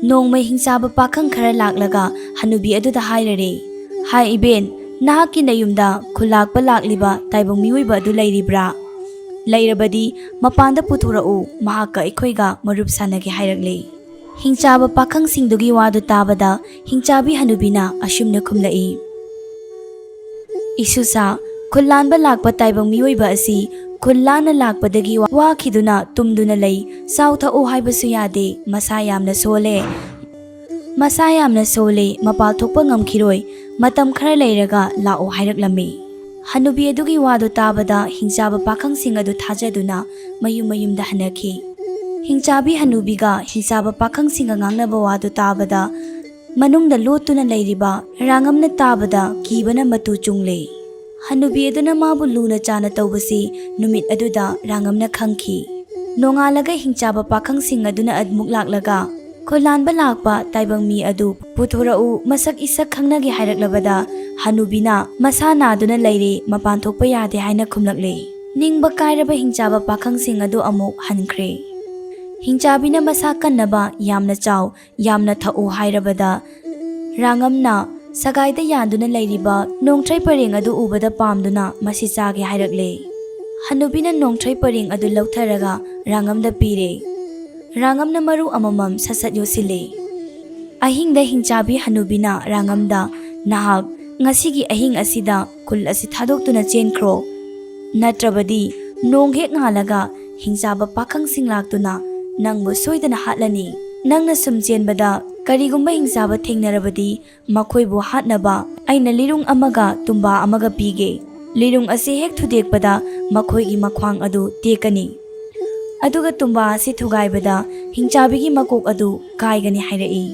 ꯅꯣꯡꯃ ꯍꯤꯡꯆꯥꯕ ꯄꯥꯈꯪ ꯈꯔ ꯂꯥꯛꯂꯒ ꯍꯅꯨꯕꯤ ꯑꯗꯨꯗ ꯍꯥꯏꯔꯔꯦ, "ꯍꯥꯏ ꯏꯕꯦꯟ, ꯅꯍꯥꯛꯀꯤ ꯅꯌꯨꯝꯗ ꯈꯨꯜꯂꯥꯛꯄ ꯂꯥꯛꯂꯤꯕ ꯇꯥꯏꯕꯪ ꯃꯤꯑꯣꯏꯕ ꯑꯗꯨ ꯂꯩꯔꯤꯕ꯭ꯔꯥ? ꯂꯩꯔꯕꯗꯤ ꯃꯄꯥꯟꯗ ꯄꯨꯊꯣꯔꯛꯎ, ꯃꯍꯥꯛꯀ ꯑꯩꯈꯣꯏꯒ ꯃꯔꯨꯞ ꯁꯥꯟꯅꯒꯦ" ꯍꯥꯏꯔꯛꯂꯦ꯫ ꯍꯤꯡꯆꯥꯕ ꯄꯥꯈꯪꯁꯤꯡꯗꯨꯒꯤ ꯋꯥꯗꯨ ꯇꯥꯕꯗ ꯍꯤꯡꯆꯥꯕꯤ ꯍꯅꯨꯕꯤꯅ ꯑꯁꯨꯝꯅ ꯈꯨꯝꯂꯛꯏ, "ꯏꯁꯨꯁꯥ, ꯈꯨꯜ ꯂꯥꯟꯕ ꯂꯥꯛꯄ ꯇꯥꯏꯕꯪ ꯃꯤꯑꯣꯏꯕ ꯑꯁꯤ ꯈꯨꯜ ꯂꯥꯟꯅ ꯂꯥꯛꯄꯗꯒꯤ ꯋꯥ-, ꯋꯥꯈꯤꯗꯨꯅ ꯇꯨꯝꯗꯨꯅ ꯂꯩ, ꯆꯥꯎ ꯊꯛꯎ ꯍꯥꯏꯕꯁꯨ ꯌꯥꯗꯦ, ꯃꯁꯥ ꯌꯥꯝꯅ ꯁꯣꯜꯂꯦ꯫ ꯃꯁꯥ ꯌꯥꯝꯅ ꯁꯣꯜꯂꯦ, ꯃꯄꯥꯜ ꯊꯣꯛꯄ ꯉꯝꯈꯤꯔꯣꯏ, ꯃꯇꯝ ꯈꯔ ꯂꯩꯔꯒ ꯂꯥꯛꯑꯣ" ꯍꯥꯏꯔꯛꯂꯝꯃꯤ꯫ ꯍꯅꯨꯕꯤ ꯑꯗꯨꯒꯤ ꯋꯥꯗꯨ ꯇꯥꯕꯗ ꯍꯤꯡꯆꯥꯕ ꯄꯥꯈꯪꯁꯤꯡ ꯑꯗꯨ ꯊꯥꯖꯗꯨꯅ ꯃꯌꯨꯝ ꯃꯌꯨꯝꯗ ꯍꯟꯅꯈꯤ꯫ ꯍꯤꯡꯆꯥꯕꯤ ꯍꯅꯨꯕꯤꯒ ꯍꯤꯡꯆꯥꯕ ꯄꯥꯈꯪꯁꯤꯡꯒ ꯉꯥꯡꯅꯕ ꯋꯥꯗꯨ ꯇꯥꯕꯗ ꯃꯅꯨꯡꯗ ꯂꯣꯠꯇꯨꯅ ꯂꯩꯔꯤꯕ ꯔꯥꯉꯝꯅ ꯇꯥꯕꯗ ꯀꯤꯕꯅ ꯃꯇꯨ ꯆꯨꯡꯂꯦ꯫ ꯍꯅꯨꯕꯤ ꯑꯗꯨꯅ ꯃꯥꯕꯨ ꯂꯨꯅ ꯆꯥꯅ ꯇꯧꯕꯁꯤ ꯅꯨꯃꯤꯠ ꯑꯗꯨꯗ ꯔꯥꯉꯝꯅ ꯈꯪꯈꯤ꯫ ꯅꯣꯡꯉꯥꯜꯂꯒ ꯍꯤꯡꯆꯥꯕ ꯄꯥꯈꯪꯁꯤꯡ ꯑꯗꯨꯅ ꯑꯃꯨꯛ ꯂꯥꯛꯂꯒ, "ꯈꯨꯜꯂꯥꯟꯕ ꯂꯥꯛꯄ ꯇꯥꯏꯕꯪ ꯃꯤ ꯑꯗꯨ ꯄꯨꯊꯣꯔꯛꯎ, ꯃꯁꯛ ꯏꯁꯛ ꯈꯪꯅꯒꯦ" ꯍꯥꯏꯔꯛꯂꯕꯗ ꯍꯅꯨꯕꯤꯅ ꯃꯁꯥ ꯅꯥꯗꯨꯅ ꯂꯩꯔꯦ, ꯃꯄꯥꯟ ꯊꯣꯛꯄ ꯌꯥꯗꯦ ꯍꯥꯏꯅ ꯈꯨꯝꯂꯛꯂꯦ꯫ ꯅꯤꯡꯕ ꯀꯥꯏꯔꯕ ꯍꯤꯡꯆꯥꯕ ꯄꯥꯈꯪꯁꯤꯡ ꯑꯗꯨ ꯑꯃꯨꯛ ꯍꯟꯈ꯭ꯔꯦ꯫ ꯍꯤꯡꯆꯥꯕꯤꯅ ꯃꯁꯥ ꯀꯟꯅꯕ ꯌꯥꯝꯅ ꯆꯥꯎ, ꯌꯥꯝꯅ ꯊꯛꯎ ꯍꯥꯏꯔꯕꯗ ꯔꯥꯉꯝꯅ ꯁꯒꯥꯏꯗ ꯌꯥꯟꯗꯨꯅ ꯂꯩꯔꯤꯕ ꯅꯣꯡꯊ꯭ꯔꯩ ꯄꯔꯦꯡ ꯑꯗꯨ ꯎꯕꯗ ꯄꯥꯝꯗꯨꯅ ꯃꯁꯤ ꯆꯥꯒꯦ ꯍꯥꯏꯔꯛꯂꯦ꯫ ꯍꯅꯨꯕꯤꯅ ꯅꯣꯡꯊ꯭ꯔꯩ ꯄꯔꯦꯡ ꯑꯗꯨ ꯂꯧꯊꯔꯒ ꯔꯥꯉꯝꯗ ꯄꯤꯔꯦ꯫ ꯔꯥꯉꯝꯅ ꯃꯔꯨ ꯑꯃꯃꯝ ꯁꯠ ꯁꯠ ꯌꯣꯠꯁꯤꯜꯂꯦ꯫ ꯑꯍꯤꯡꯗ ꯍꯤꯡꯆꯥꯕꯤ ꯍꯅꯨꯕꯤꯅ ꯔꯥꯉꯝꯗ, "ꯅꯍꯥꯛ ꯉꯁꯤꯒꯤ ꯑꯍꯤꯡ ꯑꯁꯤꯗ ꯈꯨꯜ ꯑꯁꯤ ꯊꯥꯗꯣꯛꯇꯨꯅ ꯆꯦꯟꯈ꯭ꯔꯣ, ꯅꯠꯇ꯭ꯔꯕꯗꯤ ꯅꯣꯡ ꯍꯦꯛ ꯉꯥꯜꯂꯒ ꯍꯤꯡꯆꯥꯕ ꯄꯥꯈꯪꯁꯤꯡ ꯂꯥꯛꯇꯨꯅ ꯅꯪꯕꯨ ꯁꯣꯏꯗꯅ ꯍꯥꯠꯂꯅꯤ꯫ ꯅꯪꯅ ꯁꯨꯝ ꯆꯦꯟꯕꯗ "ꯀꯔꯤꯒꯨꯝꯕ ꯍꯤꯡꯆꯥꯕ ꯊꯦꯡꯅꯔꯕꯗꯤ, ꯃꯈꯣꯏꯕꯨ ꯍꯥꯠꯅꯕ ꯑꯩꯅ ꯂꯤꯔꯨꯡ ꯑꯃꯒ ꯇꯨꯝꯕꯥ ꯑꯃꯒ ꯄꯤꯒꯦ꯫ ꯂꯤꯔꯨꯡ ꯑꯁꯤ ꯍꯦꯛ ꯊꯨꯗꯦꯛꯄꯗ, ꯃꯈꯣꯏꯒꯤ ꯃꯈ꯭ꯋꯥꯡ ꯑꯗꯨ ꯇꯦꯛꯀꯅꯤ꯫ ꯑꯗꯨꯒ ꯇꯨꯝꯕꯥ ꯑꯁꯤ ꯊꯨꯒꯥꯏꯕꯗ, ꯍꯤꯡꯆꯥꯕꯤꯒꯤ ꯃꯀꯣꯛ ꯑꯗꯨ ꯀꯥꯏꯒꯅꯤ" ꯍꯥꯏꯔꯛꯏ꯫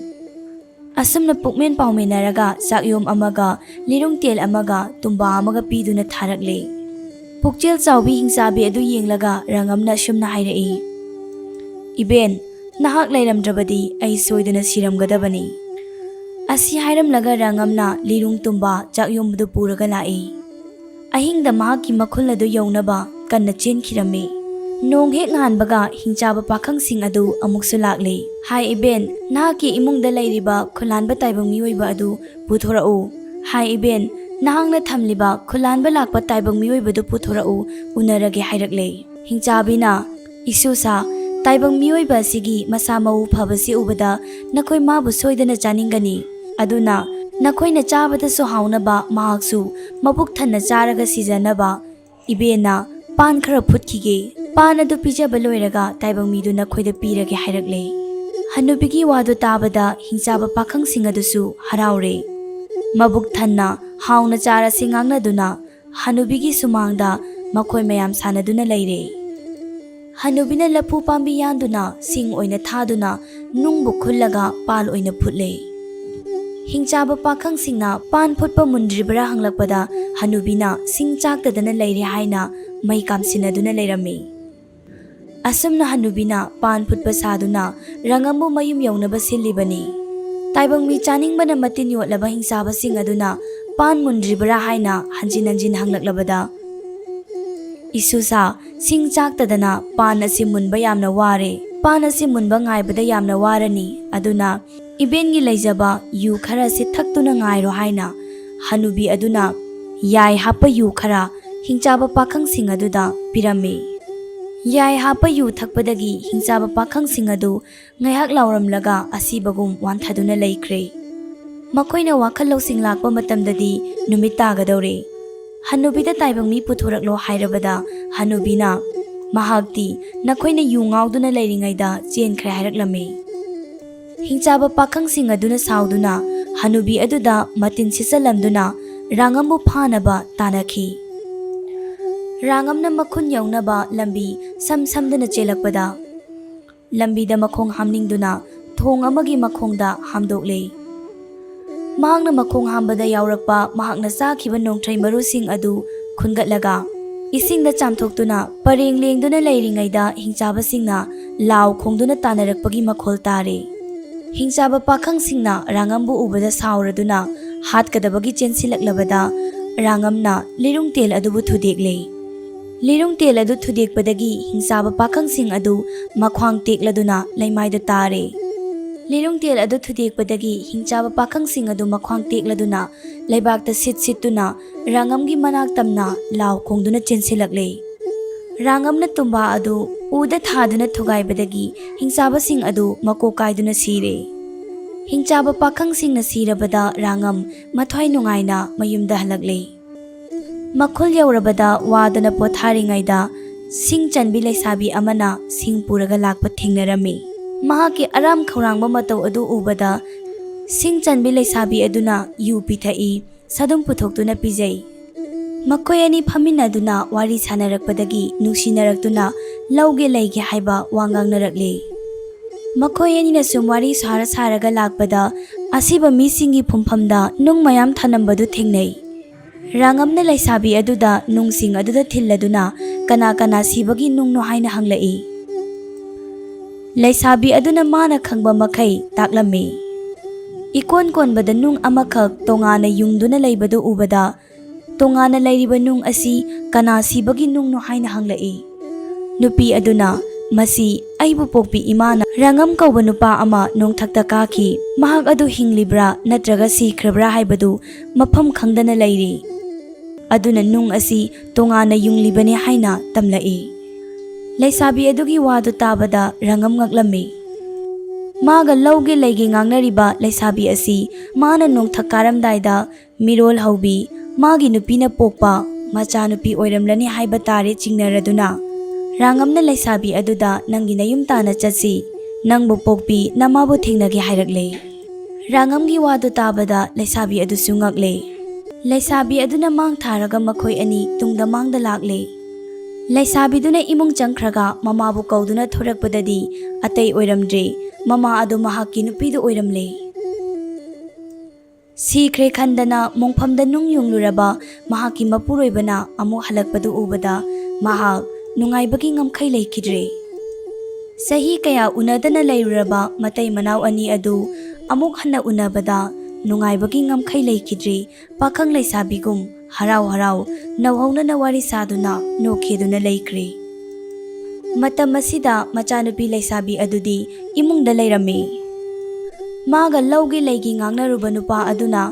ꯑꯁꯨꯝꯅ ꯄꯨꯛꯃꯦꯟ ꯄꯥꯎꯃꯤꯟꯅꯔꯒ ꯆꯥꯛꯌꯣꯝ ꯑꯃꯒ, ꯂꯤꯔꯨꯡ ꯇꯦꯜ ꯑꯃꯒ, ꯇꯨꯝꯕꯥ ꯑꯃꯒ ꯄꯤꯗꯨꯅ ꯊꯥꯔꯛꯂꯦ꯫ ꯄꯨꯛꯆꯦꯜ ꯆꯥꯎꯕꯤ ꯍꯤꯡꯆꯥꯕꯤ ꯑꯗꯨ ꯌꯦꯡꯂꯒ ꯔꯪꯉꯝꯅ ꯑꯁꯨꯝꯅ ꯍꯥꯏꯔꯛꯏ, "ꯏꯕꯦꯟ, ꯅꯍꯥꯛ ꯂꯩꯔꯝꯗ꯭ꯔꯕꯗꯤ ꯑꯩ ꯁꯣꯏꯗꯅ ꯁꯤꯔꯝꯒꯗꯕꯅꯤ"꯫ ꯑꯁꯤ ꯍꯥꯏꯔꯝꯂꯒ ꯔꯪꯉꯝꯅ ꯂꯤꯔꯨꯡ ꯇꯨꯝꯕꯥ ꯆꯥꯛꯌꯣꯝꯕꯗꯨ ꯄꯨꯔꯒ ꯂꯥꯛꯏ꯫ ꯑꯍꯤꯡꯗ ꯃꯍꯥꯛꯀꯤ ꯃꯈꯨꯜ ꯑꯗꯨ ꯌꯧꯅꯕ ꯀꯟꯅ ꯆꯦꯟꯈꯤꯔꯝꯃꯤ꯫ ꯅꯣꯡ ꯍꯦꯛ ꯉꯥꯟꯕꯒ ꯍꯤꯡꯆꯥꯕ ꯄꯥꯈꯪꯁꯤꯡ ꯑꯗꯨ ꯑꯃꯨꯛꯁꯨ ꯂꯥꯛꯂꯦ꯫ "ꯍꯥꯏ ꯏꯕꯦꯟ, ꯅꯍꯥꯛꯀꯤ ꯏꯃꯨꯡꯗ ꯂꯩꯔꯤꯕ ꯈꯨꯂꯥꯟꯕ ꯇꯥꯏꯕꯪ ꯃꯤꯑꯣꯏꯕ ꯑꯗꯨ ꯄꯨꯊꯣꯔꯛꯎ꯫ ꯍꯥꯏ ꯏꯕꯦꯟ, ꯅꯍꯥꯛꯅ ꯊꯝꯂꯤꯕ ꯈꯨꯂꯥꯟꯕ ꯂꯥꯛꯄ ꯇꯥꯏꯕꯪ ꯃꯤꯑꯣꯏꯕꯗꯨ ꯄꯨꯊꯣꯔꯛꯎ, ꯎꯅꯔꯒꯦ" ꯍꯥꯏꯔꯛꯂꯦ꯫ ꯍꯤꯡꯆꯥꯕꯤꯅ, "ꯏꯁꯨꯁꯥ, ꯇꯥꯏꯕꯪ ꯃꯤꯑꯣꯏꯕ ꯑꯁꯤꯒꯤ ꯃꯁꯥ ꯃꯎ ꯐꯕꯁꯤ ꯎꯕꯗ ꯅꯈꯣꯏ ꯃꯥꯕꯨ ꯁꯣꯏꯗꯅ ꯆꯥꯅꯤꯡꯒꯅꯤ꯫ ꯑꯗꯨꯅ ꯅꯈꯣꯏꯅ ꯆꯥꯕꯗꯁꯨ ꯍꯥꯎꯅꯕ, ꯃꯍꯥꯛꯁꯨ ꯃꯕꯨꯛ ꯊꯟꯅ ꯆꯥꯔꯒ ꯁꯤꯖꯅꯕ ꯏꯕꯦꯟꯅ ꯄꯥꯟ ꯈꯔ ꯐꯨꯠꯈꯤꯒꯦ꯫ ꯄꯥꯟ ꯑꯗꯨ ꯄꯤꯖꯕ ꯂꯣꯏꯔꯒ ꯇꯥꯏꯕꯪ ꯃꯤꯗꯨ ꯅꯈꯣꯏꯗ ꯄꯤꯔꯒꯦ" ꯍꯥꯏꯔꯛꯂꯦ꯫ ꯍꯅꯨꯕꯤꯒꯤ ꯋꯥꯗꯨ ꯇꯥꯕꯗ ꯍꯤꯡꯆꯥꯕ ꯄꯥꯈꯪꯁꯤꯡ ꯑꯗꯨꯁꯨ ꯍꯔꯥꯎꯔꯦ꯫ ꯃꯕꯨꯛ ꯊꯟꯅ ꯍꯥꯎꯅ ꯆꯥꯔꯁꯤ ꯉꯥꯡꯅꯗꯨꯅ ꯍꯅꯨꯕꯤꯒꯤ ꯁꯨꯃꯥꯡꯗ ꯃꯈꯣꯏ ꯃꯌꯥꯝ ꯁꯥꯟꯅꯗꯨꯅ ꯂꯩꯔꯦ꯫ ꯍꯅꯨꯕꯤꯅ ꯂꯐꯨ ꯄꯥꯝꯕꯤ ꯌꯥꯟꯗꯨꯅ ꯁꯤꯡ ꯑꯣꯏꯅ ꯊꯥꯗꯨꯅ ꯅꯨꯡꯕꯨ ꯈꯨꯜꯂꯒ ꯄꯥꯟ ꯑꯣꯏꯅ ꯐꯨꯠꯂꯦ꯫ ꯍꯤꯡꯆꯥꯕ ꯄꯥꯈꯪꯁꯤꯡꯅ ꯄꯥꯟ ꯐꯨꯠꯄ ꯃꯨꯟꯗ꯭ꯔꯤꯕ꯭ꯔꯥ ꯍꯪꯂꯛꯄꯗ ꯍꯅꯨꯕꯤꯅ ꯁꯤꯡ ꯆꯥꯛꯇꯗꯅ ꯂꯩꯔꯦ ꯍꯥꯏꯅ ꯃꯩ ꯀꯥꯝꯁꯤꯟꯅꯗꯨꯅ ꯂꯩꯔꯝꯃꯤ꯫ ꯑꯁꯨꯝꯅ ꯍꯅꯨꯕꯤꯅ ꯄꯥꯟ ꯐꯨꯠꯄ ꯁꯥꯗꯨꯅ ꯔꯪꯉꯝꯕꯨ ꯃꯌꯨꯝ ꯌꯧꯅꯕ ꯁꯤꯜꯂꯤꯕꯅꯤ꯫ ꯇꯥꯏꯕꯪ ꯃꯤ ꯆꯥꯅꯤꯡꯕꯅ ꯃꯇꯤꯟ ꯌꯣꯠꯂꯕ ꯍꯤꯡꯆꯥꯕꯁꯤꯡ ꯑꯗꯨꯅ ꯄꯥꯟ ꯃꯨꯟꯗ꯭ꯔꯤꯕ꯭ꯔꯥ ꯍꯥꯏꯅ ꯍꯟꯖꯤꯟ ꯍꯟꯖꯤꯟ ꯍꯪꯂꯛꯂꯕꯗ, "ꯏꯁꯨꯁꯥ, ꯁꯤꯡ ꯆꯥꯛꯇꯗꯅ ꯄꯥꯟ ꯑꯁꯤ ꯃꯨꯟꯕ ꯌꯥꯝꯅ ꯋꯥꯔꯦ꯫ ꯄꯥꯟ ꯑꯁꯤ ꯃꯨꯟꯕ ꯉꯥꯏꯕꯗ ꯌꯥꯝꯅ ꯋꯥꯔꯅꯤ꯫ ꯑꯗꯨꯅ ꯏꯕꯦꯟꯒꯤ ꯂꯩꯖꯕ ꯌꯨ ꯈꯔ ꯑꯁꯤ ꯊꯛꯇꯨꯅ ꯉꯥꯏꯔꯣ" ꯍꯥꯏꯅ ꯍꯅꯨꯕꯤ ꯑꯗꯨꯅ ꯌꯥꯏ ꯍꯥꯞꯄ ꯌꯨ ꯈꯔ ꯍꯤꯡꯆꯥꯕ ꯄꯥꯈꯪꯁꯤꯡ ꯑꯗꯨꯗ ꯄꯤꯔꯝꯃꯤ꯫ ꯌꯥꯏ ꯍꯥꯞꯄ ꯌꯨ ꯊꯛꯄꯗꯒꯤ ꯍꯤꯡꯆꯥꯕ ꯄꯥꯈꯪꯁꯤꯡ ꯑꯗꯨ ꯉꯥꯏꯍꯥꯛ ꯂꯥꯎꯔꯝꯂꯒ ꯑꯁꯤꯕꯒꯨꯝ ꯋꯥꯟꯊꯗꯨꯅ ꯂꯩꯈ꯭ꯔꯦ꯫ ꯃꯈꯣꯏꯅ ꯋꯥꯈꯜ ꯂꯧꯁꯤꯡ ꯂꯥꯛꯄ ꯃꯇꯝꯗꯗꯤ ꯅꯨꯃꯤꯠ ꯇꯥꯒꯗꯧꯔꯦ꯫ ꯍꯅꯨꯕꯤꯗ ꯇꯥꯏꯕꯪ ꯃꯤ ꯄꯨꯊꯣꯔꯛꯂꯣ ꯍꯥꯏꯔꯕꯗ ꯍꯅꯨꯕꯤꯅ, "ꯃꯍꯥꯛꯇꯤ ꯅꯈꯣꯏꯅ ꯌꯨ ꯉꯥꯎꯗꯨꯅ ꯂꯩꯔꯤꯉꯩꯗ ꯆꯦꯟꯈ꯭ꯔꯦ" ꯍꯥꯏꯔꯛꯂꯝꯃꯤ꯫ ꯍꯤꯡꯆꯥꯕ ꯄꯥꯈꯪꯁꯤꯡ ꯑꯗꯨꯅ ꯁꯥꯎꯗꯨꯅ ꯍꯅꯨꯕꯤ ꯑꯗꯨꯗ ꯃꯇꯤꯟ ꯁꯤꯠꯆꯜꯂꯝꯗꯨꯅ ꯔꯥꯉꯝꯕꯨ ꯐꯥꯅꯕ ꯇꯥꯅꯈꯤ꯫ ꯔꯥꯉꯝꯅ ꯃꯈꯨꯟ ꯌꯧꯅꯕ ꯂꯝꯕꯤ ꯁꯝ ꯁꯝꯗꯨꯅ ꯆꯦꯜꯂꯛꯄꯗ, ꯂꯝꯕꯤꯗ ꯃꯈꯣꯡ ꯍꯥꯝꯅꯤꯡꯗꯨꯅ ꯊꯣꯡ ꯑꯃꯒꯤ ꯃꯈꯣꯡꯗ ꯍꯥꯝꯗꯣꯛꯂꯦ꯫ ꯃꯍꯥꯛꯅ ꯃꯈꯣꯡ ꯍꯥꯝꯕꯗ ꯌꯥꯎꯔꯛꯄ ꯃꯍꯥꯛꯅ ꯆꯥꯈꯤꯕ ꯅꯣꯡꯊ꯭ꯔꯩ ꯃꯔꯨꯁꯤꯡ ꯑꯗꯨ ꯈꯨꯟꯒꯠꯂꯒ ꯏꯁꯤꯡꯗ ꯆꯥꯝꯊꯣꯛꯇꯨꯅ ꯄꯔꯦꯡ ꯂꯦꯡꯗꯨꯅ ꯂꯩꯔꯤꯉꯩꯗ ꯍꯤꯡꯆꯥꯕꯁꯤꯡꯅ ꯂꯥꯎ ꯈꯣꯡꯗꯨꯅ ꯇꯥꯅꯔꯛꯄꯒꯤ ꯃꯈꯣꯜ ꯇꯥꯔꯦ꯫ ꯍꯤꯡꯆꯥꯕ ꯄꯥꯈꯪꯁꯤꯡꯅ ꯔꯥꯉꯝꯕꯨ ꯎꯕꯗ ꯁꯥꯎꯔꯗꯨꯅ ꯍꯥꯠꯀꯗꯕꯒꯤ ꯆꯦꯟꯁꯤꯜꯂꯛꯂꯕꯗ ꯔꯥꯉꯝꯅ ꯂꯤꯔꯨꯡꯇꯦꯜ ꯑꯗꯨꯕꯨ ꯊꯨꯗꯦꯛꯂꯦ꯫ ꯂꯤꯔꯨꯡꯇꯦꯜ ꯑꯗꯨ ꯊꯨꯗꯦꯛꯄꯗꯒꯤ ꯍꯤꯡꯆꯥꯕ ꯄꯥꯈꯪꯁꯤꯡ ꯑꯗꯨ ꯃꯈ꯭ꯋꯥꯡ ꯇꯦꯛꯂꯗꯨꯅ ꯂꯩꯃꯥꯏꯗ ꯇꯥꯔꯦ꯫ ꯂꯤꯔꯨꯡꯇꯦꯜ ꯑꯗꯨ ꯊꯨꯗꯦꯛꯄꯗꯒꯤ ꯍꯤꯡꯆꯥꯕ ꯄꯥꯈꯪꯁꯤꯡ ꯑꯗꯨ ꯃꯈ꯭ꯋꯥꯡ ꯇꯦꯛꯂꯗꯨꯅ ꯂꯩꯕꯥꯛꯇ ꯁꯤꯠ ꯁꯤꯠꯇꯨꯅ ꯔꯥꯉꯝꯒꯤ ꯃꯅꯥꯛ ꯇꯝꯅ ꯂꯥꯎ ꯈꯣꯡꯗꯨꯅ ꯆꯦꯟꯁꯤꯜꯂꯛꯂꯦ꯫ ꯔꯥꯉꯝꯅ ꯇꯨꯝꯕꯥ ꯑꯗꯨ ꯎꯗ ꯊꯥꯗꯨꯅ ꯊꯨꯒꯥꯏꯕꯗꯒꯤ ꯍꯤꯡꯆꯥꯕꯁꯤꯡ ꯑꯗꯨ ꯃꯀꯣꯛ ꯀꯥꯏꯗꯨꯅ ꯁꯤꯔꯦ꯫ ꯍꯤꯡꯆꯥꯕ ꯄꯥꯈꯪꯁꯤꯡꯅ ꯁꯤꯔꯕꯗ ꯔꯥꯉꯝ ꯃꯊ꯭ꯋꯥꯏ ꯅꯨꯡꯉꯥꯏꯅ ꯃꯌꯨꯝꯗ ꯍꯜꯂꯛꯂꯦ꯫ ꯃꯈꯨꯜ ꯌꯧꯔꯕꯗ ꯋꯥꯗꯅ ꯄꯣꯊꯥꯔꯤꯉꯩꯗ ꯁꯤꯡ ꯆꯟꯕꯤ ꯂꯩꯁꯥꯕꯤ ꯑꯃꯅ ꯁꯤꯡ ꯄꯨꯔꯒ ꯂꯥꯛꯄ ꯊꯦꯡꯅꯔꯝꯃꯤ꯫ ꯃꯍꯥꯛꯀꯤ ꯑꯔꯥꯝ ꯈꯧꯔꯥꯡꯕ ꯃꯇꯧ ꯑꯗꯨ ꯎꯕꯗ ꯁꯤꯡ ꯆꯟꯕꯤ ꯂꯩꯁꯥꯕꯤ ꯑꯗꯨꯅ ꯌꯨ ꯄꯤꯊꯛꯏ, ꯁꯥꯗꯨꯝ ꯄꯨꯊꯣꯛꯇꯨꯅ ꯄꯤꯖꯩ꯫ ꯃꯈꯣꯏ ꯑꯅꯤ ꯐꯝꯃꯤꯟꯅꯗꯨꯅ ꯋꯥꯔꯤ ꯁꯥꯟꯅꯔꯛꯄꯗꯒꯤ ꯅꯨꯡꯁꯤꯅꯔꯛꯇꯨꯅ ꯂꯧꯒꯦ ꯂꯩꯒꯦ ꯍꯥꯏꯕ ꯋꯥ ꯉꯥꯡꯅꯔꯛꯂꯦ꯫ ꯃꯈꯣꯏ ꯑꯅꯤꯅ ꯁꯨꯝ ꯋꯥꯔꯤ ꯁꯥꯔ ꯁꯥꯔꯒ ꯂꯥꯛꯄꯗ ꯑꯁꯤꯕ ꯃꯤꯁꯤꯡꯒꯤ ꯐꯨꯝꯐꯝꯗ ꯅꯨꯡ ꯃꯌꯥꯝ ꯊꯅꯝꯕꯗꯨ ꯊꯦꯡꯅꯩ꯫ ꯔꯥꯉꯝꯅ ꯂꯩꯁꯥꯕꯤ ꯑꯗꯨꯗ ꯅꯨꯡꯁꯤꯡ ꯑꯗꯨꯗ ꯊꯤꯜꯂꯗꯨꯅ ꯀꯅꯥ ꯀꯅꯥ ꯁꯤꯕꯒꯤ ꯅꯨꯡꯅꯣ ꯍꯥꯏꯅ ꯍꯪꯂꯛꯏ꯫ ꯂꯩꯁꯥꯕꯤ ꯑꯗꯨꯅ ꯃꯥꯅ ꯈꯪꯕ ꯃꯈꯩ ꯇꯥꯛꯂꯝꯃꯤ꯫ ꯏꯀꯣꯟ ꯀꯣꯟꯕꯗ ꯅꯨꯡ ꯑꯃꯈꯛ ꯇꯣꯉꯥꯟꯅ ꯌꯨꯡꯗꯨꯅ ꯂꯩꯕꯗꯨ ꯎꯕꯗ, ꯇꯣꯉꯥꯟꯅ ꯂꯩꯔꯤꯕ ꯅꯨꯡ ꯑꯁꯤ ꯀꯅꯥ ꯁꯤꯕꯒꯤ ꯅꯨꯡꯅꯣ ꯍꯥꯏꯅ ꯍꯪꯂꯛꯏ꯫ ꯅꯨꯄꯤ ꯑꯗꯨꯅ, "ꯃꯁꯤ ꯑꯩꯕꯨ ꯄꯣꯛꯄꯤ ꯏꯃꯥꯅ ꯔꯥꯉꯝ ꯀꯧꯕ ꯅꯨꯄꯥ ꯑꯃ ꯅꯣꯡꯊꯛꯇ ꯀꯥꯈꯤ꯫ ꯃꯍꯥꯛ ꯑꯗꯨ ꯍꯤꯡꯂꯤꯕ꯭ꯔꯥ ꯅꯠꯇ꯭ꯔꯒ ꯁꯤꯈ꯭ꯔꯕ꯭ꯔꯥ ꯍꯥꯏꯕꯗꯨ ꯃꯐꯝ ꯈꯪꯗꯅ ꯂꯩꯔꯤ꯫ ꯑꯗꯨꯅ ꯅꯨꯡ ꯑꯁꯤ ꯇꯣꯉꯥꯟꯅ ꯌꯨꯡꯂꯤꯕꯅꯤ" ꯍꯥꯏꯅ ꯇꯝꯂꯛꯏ꯫ ꯂꯩꯁꯥꯕꯤ ꯑꯗꯨꯒꯤ ꯋꯥꯗꯨ ꯇꯥꯕꯗ ꯔꯥꯉꯝ ꯉꯛꯂꯝꯃꯤ꯫ ꯃꯥꯒ ꯂꯧꯒꯦ ꯂꯩꯒꯦ ꯉꯥꯡꯅꯔꯤꯕ ꯂꯩꯁꯥꯕꯤ ꯑꯁꯤ ꯃꯥꯅ ꯅꯣꯡꯊꯛ ꯀꯥꯔꯝꯗꯥꯏꯗ ꯃꯤꯔꯣꯜ ꯍꯧꯕꯤ, ꯃꯥꯒꯤ ꯅꯨꯄꯤꯅ ꯄꯣꯛꯄ ꯃꯆꯥꯅꯨꯄꯤ ꯑꯣꯏꯔꯝꯂꯅꯤ ꯍꯥꯏꯕ ꯇꯥꯔꯦ ꯆꯤꯡꯅꯔꯗꯨꯅ, ꯔꯥꯉꯝꯅ ꯂꯩꯁꯥꯕꯤ ꯑꯗꯨꯗ, "ꯅꯪꯒꯤ ꯅꯌꯨꯝ ꯇꯥꯅ ꯆꯠꯁꯤ, ꯅꯪꯕꯨ ꯄꯣꯛꯄꯤ ꯅꯃꯥꯕꯨ ꯊꯦꯡꯅꯒꯦ ꯍꯥꯏꯔꯛꯂꯦ꯫ ꯔꯥꯉꯝꯒꯤ ꯋꯥꯗꯨ ꯇꯥꯕꯗ ꯂꯩꯁꯥꯕꯤ ꯑꯗꯨꯁꯨ ꯉꯛꯂꯦ꯫ ꯂꯩꯁꯥꯕꯤ ꯑꯗꯨꯅ ꯃꯥꯡ ꯊꯥꯔꯒ ꯃꯈꯣꯏ ꯑꯅꯤ ꯇꯨꯡꯗ ꯃꯥꯡꯗ ꯂꯥꯛꯂꯦ꯫ ꯂꯩꯁꯥꯕꯤꯗꯨꯅ ꯏꯃꯨꯡ ꯆꯪꯈ꯭ꯔꯒ ꯃꯃꯥꯕꯨ ꯀꯧꯗꯨꯅ ꯊꯣꯔꯛꯄꯗꯗꯤ ꯑꯇꯩ ꯑꯣꯏꯔꯝꯗ꯭ꯔꯦ, ꯃꯃꯥ ꯑꯗꯨ ꯃꯍꯥꯛꯀꯤ ꯅꯨꯄꯤꯗꯨ ꯑꯣꯏꯔꯝꯂꯦ꯫ ꯁꯤꯈ꯭ꯔꯦ ꯈꯟꯗꯅ ꯃꯣꯡꯐꯝꯗ ꯅꯨꯡ ꯌꯨꯡꯂꯨꯔꯕ ꯃꯍꯥꯛꯀꯤ ꯃꯄꯨꯔꯣꯏꯕꯅ ꯑꯃꯨꯛ ꯍꯜꯂꯛꯄꯗꯨ ꯎꯕꯗ ꯃꯍꯥꯛ ꯅꯨꯡꯉꯥꯏꯕꯒꯤ ꯉꯝꯈꯩ ꯂꯩꯈꯤꯗ꯭ꯔꯦ꯫ ꯆꯍꯤ ꯀꯌꯥ ꯎꯅꯗꯅ ꯂꯩꯔꯨꯔꯕ ꯃꯇꯩ ꯃꯅꯥꯎ ꯑꯅꯤ ꯑꯗꯨ ꯑꯃꯨꯛ ꯍꯟꯅ ꯎꯅꯕꯗ ꯅꯨꯡꯉꯥꯏꯕꯒꯤ ꯉꯝꯈꯩ ꯂꯩꯈꯤꯗ꯭ꯔꯦ꯫ ꯄꯥꯈꯪ ꯂꯩꯁꯥꯕꯤꯒꯨꯝ ꯍꯔꯥꯎ ꯍꯔꯥꯎ ꯅꯧꯍꯧꯅꯅ ꯋꯥꯔꯤ ꯁꯥꯗꯨꯅ ꯅꯣꯛꯈꯤꯗꯨꯅ ꯂꯩꯈ꯭ꯔꯦ꯫ ꯃꯇꯝ ꯑꯁꯤꯗ ꯃꯆꯥꯅꯨꯄꯤ ꯂꯩꯁꯥꯕꯤ ꯑꯗꯨꯗꯤ ꯏꯃꯨꯡꯗ ꯂꯩꯔꯝꯃꯤ꯫ ꯃꯥꯒ ꯂꯧꯒꯤ ꯂꯩꯒꯤ ꯉꯥꯡꯅꯔꯨꯕ ꯅꯨꯄꯥ ꯑꯗꯨꯅ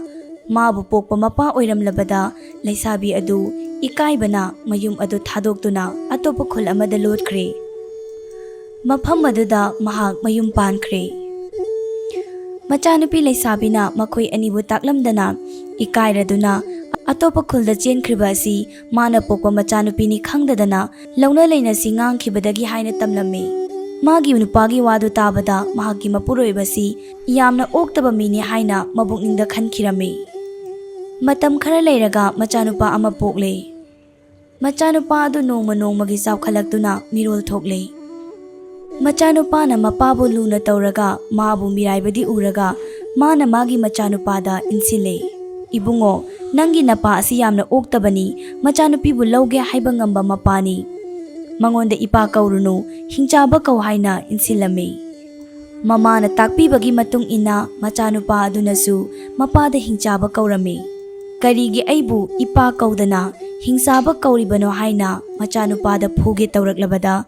ꯃꯥꯕꯨ ꯄꯣꯛꯄ ꯃꯄꯥ ꯑꯣꯏꯔꯝꯂꯕꯗ ꯂꯩꯁꯥꯕꯤ ꯑꯗꯨ ꯏꯀꯥꯏꯕꯅ ꯃꯌꯨꯝ ꯑꯗꯨ ꯊꯥꯗꯣꯛꯇꯨꯅ ꯑꯇꯣꯞꯄ ꯈꯨꯜ ꯑꯃꯗ ꯂꯣꯠꯈ꯭ꯔꯦ꯫ ꯃꯐꯝ ꯑꯗꯨꯗ ꯃꯍꯥꯛ ꯃꯌꯨꯝ ꯄꯥꯟꯈ꯭ꯔꯦ꯫ ꯃꯆꯥꯅꯨꯄꯤ ꯂꯩꯁꯥꯕꯤꯅ ꯃꯈꯣꯏ ꯑꯅꯤꯕꯨ ꯇꯥꯛꯂꯝꯗꯅ ꯏꯀꯥꯏꯔꯗꯨꯅ ꯑꯇꯣꯞꯄ ꯈꯨꯜꯗ ꯆꯦꯟꯈ꯭ꯔꯤꯕ ꯑꯁꯤ ꯃꯥꯅ ꯄꯣꯛꯄ ꯃꯆꯥꯅꯨꯄꯤꯅꯤ ꯈꯪꯗꯗꯅ ꯂꯧꯅ ꯂꯩꯅꯁꯤ ꯉꯥꯡꯈꯤꯕꯗꯒꯤ ꯍꯥꯏꯅ ꯇꯝꯂꯝꯃꯤ꯫ ꯃꯥꯒꯤ ꯅꯨꯄꯥꯒꯤ ꯋꯥꯗꯨ ꯇꯥꯕꯗ ꯃꯍꯥꯛꯀꯤ ꯃꯄꯨꯔꯣꯏꯕꯁꯤ ꯌꯥꯝꯅ ꯑꯣꯛꯇꯕ ꯃꯤꯅꯤ ꯍꯥꯏꯅ ꯃꯕꯨꯛꯅꯤꯡꯗ ꯈꯟꯈꯤꯔꯝꯃꯤ꯫ ꯃꯇꯝ ꯈꯔ ꯂꯩꯔꯒ ꯃꯆꯥꯅꯨꯄꯥ ꯑꯃ ꯄꯣꯛꯂꯦ꯫ ꯃꯆꯥꯅꯨꯄꯥ ꯑꯗꯨ ꯅꯣꯡꯃ ꯅꯣꯡꯃꯒꯤ ꯆꯥꯎꯈꯠꯂꯛꯇꯨꯅ ꯃꯤꯔꯣꯜ ꯊꯣꯛꯂꯦ꯫ ꯃꯆꯥꯅꯨꯄꯥꯅ ꯃꯄꯥꯕꯨ ꯂꯨꯅ ꯇꯧꯔꯒ ꯃꯥꯕꯨ ꯃꯤꯔꯥꯏꯕꯗꯤ ꯎꯔꯒ ꯃꯥꯅ ꯃꯥꯒꯤ ꯃꯆꯥꯅꯨꯄꯥꯗ ꯏꯟꯁꯤꯜꯂꯦ꯫ "ꯏꯕꯨꯡꯉꯣ, ꯅꯪꯒꯤ ꯅꯄꯥ ꯑꯁꯤ ꯌꯥꯝꯅ ꯑꯣꯛꯇꯕꯅꯤ, ꯃꯆꯥꯅꯨꯄꯤꯕꯨ ꯂꯧꯒꯦ ꯍꯥꯏꯕ ꯉꯝꯕ ꯃꯄꯥꯅꯤ꯫ ꯃꯉꯣꯟꯗ ꯏꯄꯥ ꯀꯧꯔꯨꯅꯨ, ꯍꯤꯡꯆꯥꯕ ꯀꯧ" ꯍꯥꯏꯅ ꯏꯟꯁꯤꯜꯂꯝꯃꯤ꯫ ꯃꯃꯥꯅ ꯇꯥꯛꯄꯤꯕꯒꯤ ꯃꯇꯨꯡ ꯏꯟꯅ ꯃꯆꯥꯅꯨꯄꯥ ꯑꯗꯨꯅꯁꯨ ꯃꯄꯥꯗ ꯍꯤꯡꯆꯥꯕ ꯀꯧꯔꯝꯃꯤ꯫ "ꯀꯔꯤꯒꯤ ꯑꯩꯕꯨ ꯏꯄꯥ ꯀꯧꯗꯅ ꯍꯤꯡꯆꯥꯕ ꯀꯧꯔꯤꯕꯅꯣ?" ꯍꯥꯏꯅ ꯃꯆꯥꯅꯨꯄꯥꯗ ꯐꯨꯒꯦ ꯇꯧꯔꯛꯂꯕꯗ,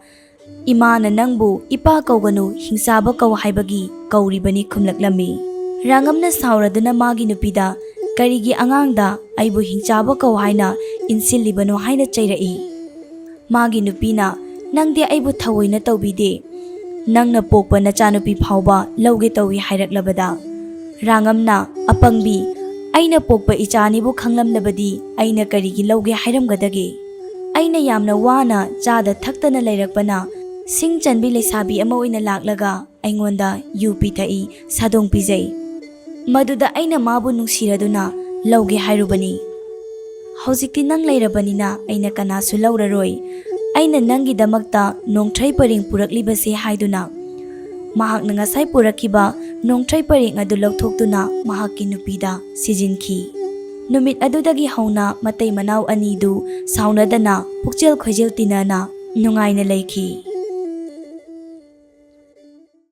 "ꯏꯃꯥꯅ ꯅꯪꯕꯨ ꯏꯄꯥ ꯀꯧꯒꯅꯨ, ꯍꯤꯡꯆꯥꯕ ꯀꯧ ꯍꯥꯏꯕꯒꯤ ꯀꯧꯔꯤꯕꯅꯤ" ꯈꯨꯝꯂꯛꯂꯝꯃꯤ꯫ ꯔꯥꯉꯝꯅ ꯁꯥꯎꯔꯗꯨꯅ ꯃꯥꯒꯤ ꯅꯨꯄꯤꯗ, "ꯀꯔꯤꯒꯤ ꯑꯉꯥꯡꯗ ꯑꯩꯕꯨ ꯍꯤꯡꯆꯥꯕ ꯀꯧ ꯍꯥꯏꯅ ꯏꯟꯁꯤꯜꯂꯤꯕꯅꯣ?" ꯍꯥꯏꯅ ꯆꯩꯔꯛꯏ꯫ ꯃꯥꯒꯤ ꯅꯨꯄꯤꯅ, "ꯅꯪꯗꯤ ꯑꯩꯕꯨ ꯊꯑꯣꯏꯅ ꯇꯧꯕꯤꯗꯦ, ꯅꯪꯅ ꯄꯣꯛꯄ ꯅꯆꯥꯅꯨꯄꯤ ꯐꯥꯎꯕ ꯂꯧꯒꯦ ꯇꯧꯏ" ꯍꯥꯏꯔꯛꯂꯕꯗ, ꯔꯥꯉꯝꯅ, "ꯑꯄꯪꯕꯤ, ꯑꯩꯅ ꯄꯣꯛꯄ ꯏꯆꯥꯅꯤꯕꯨ ꯈꯪꯂꯝꯂꯕꯗꯤ ꯑꯩꯅ ꯀꯔꯤꯒꯤ ꯂꯧꯒꯦ ꯍꯥꯏꯔꯝꯒꯗꯒꯦ? ꯑꯩꯅ ꯌꯥꯝꯅ ꯋꯥꯅ ꯆꯥꯗ ꯊꯛꯇꯅ ꯂꯩꯔꯛꯄꯅ ꯁꯤꯡ ꯆꯟꯕꯤ ꯂꯩꯁꯥꯕꯤ ꯑꯃ ꯑꯣꯏꯅ ꯂꯥꯛꯂꯒ ꯑꯩꯉꯣꯟꯗ ꯌꯨ ꯄꯤꯊꯛꯏ, ꯁꯥꯗꯣꯡ ꯄꯤꯖꯩ꯫ ꯃꯗꯨꯗ ꯑꯩꯅ ꯃꯥꯕꯨ ꯅꯨꯡꯁꯤꯔꯗꯨꯅ ꯂꯧꯒꯦ ꯍꯥꯏꯔꯨꯕꯅꯤ꯫ "ꯍꯧꯖꯤꯛꯇꯤ ꯅꯪ ꯂꯩꯔꯕꯅꯤꯅ ꯑꯩꯅ ꯀꯅꯥꯁꯨ ꯂꯧꯔꯔꯣꯏ꯫ ꯑꯩꯅ ꯅꯪꯒꯤꯗꯃꯛꯇ ꯅꯣꯡꯊ꯭ꯔꯩ ꯄꯔꯦꯡ ꯄꯨꯔꯛꯂꯤꯕꯁꯦ" ꯍꯥꯏꯗꯨꯅ ꯃꯍꯥꯛꯅ ꯉꯁꯥꯏ ꯄꯨꯔꯛꯈꯤꯕ ꯅꯣꯡꯊ꯭ꯔꯩ ꯄꯔꯦꯡ ꯑꯗꯨ ꯂꯧꯊꯣꯛꯇꯨꯅ ꯃꯍꯥꯛꯀꯤ ꯅꯨꯄꯤꯗ ꯁꯤꯖꯤꯟꯈꯤ꯫ ꯅꯨꯃꯤꯠ ꯑꯗꯨꯗꯒꯤ ꯍꯧꯅ ꯃꯇꯩ ꯃꯅꯥꯎ ꯑꯅꯤꯗꯨ ꯁꯥꯎꯅꯗꯅ ꯄꯨꯛꯆꯦꯜ ꯈꯣꯏꯖꯦꯜ ꯇꯤꯟꯅꯅ ꯅꯨꯡꯉꯥꯏꯅ ꯂꯩꯈꯤ꯫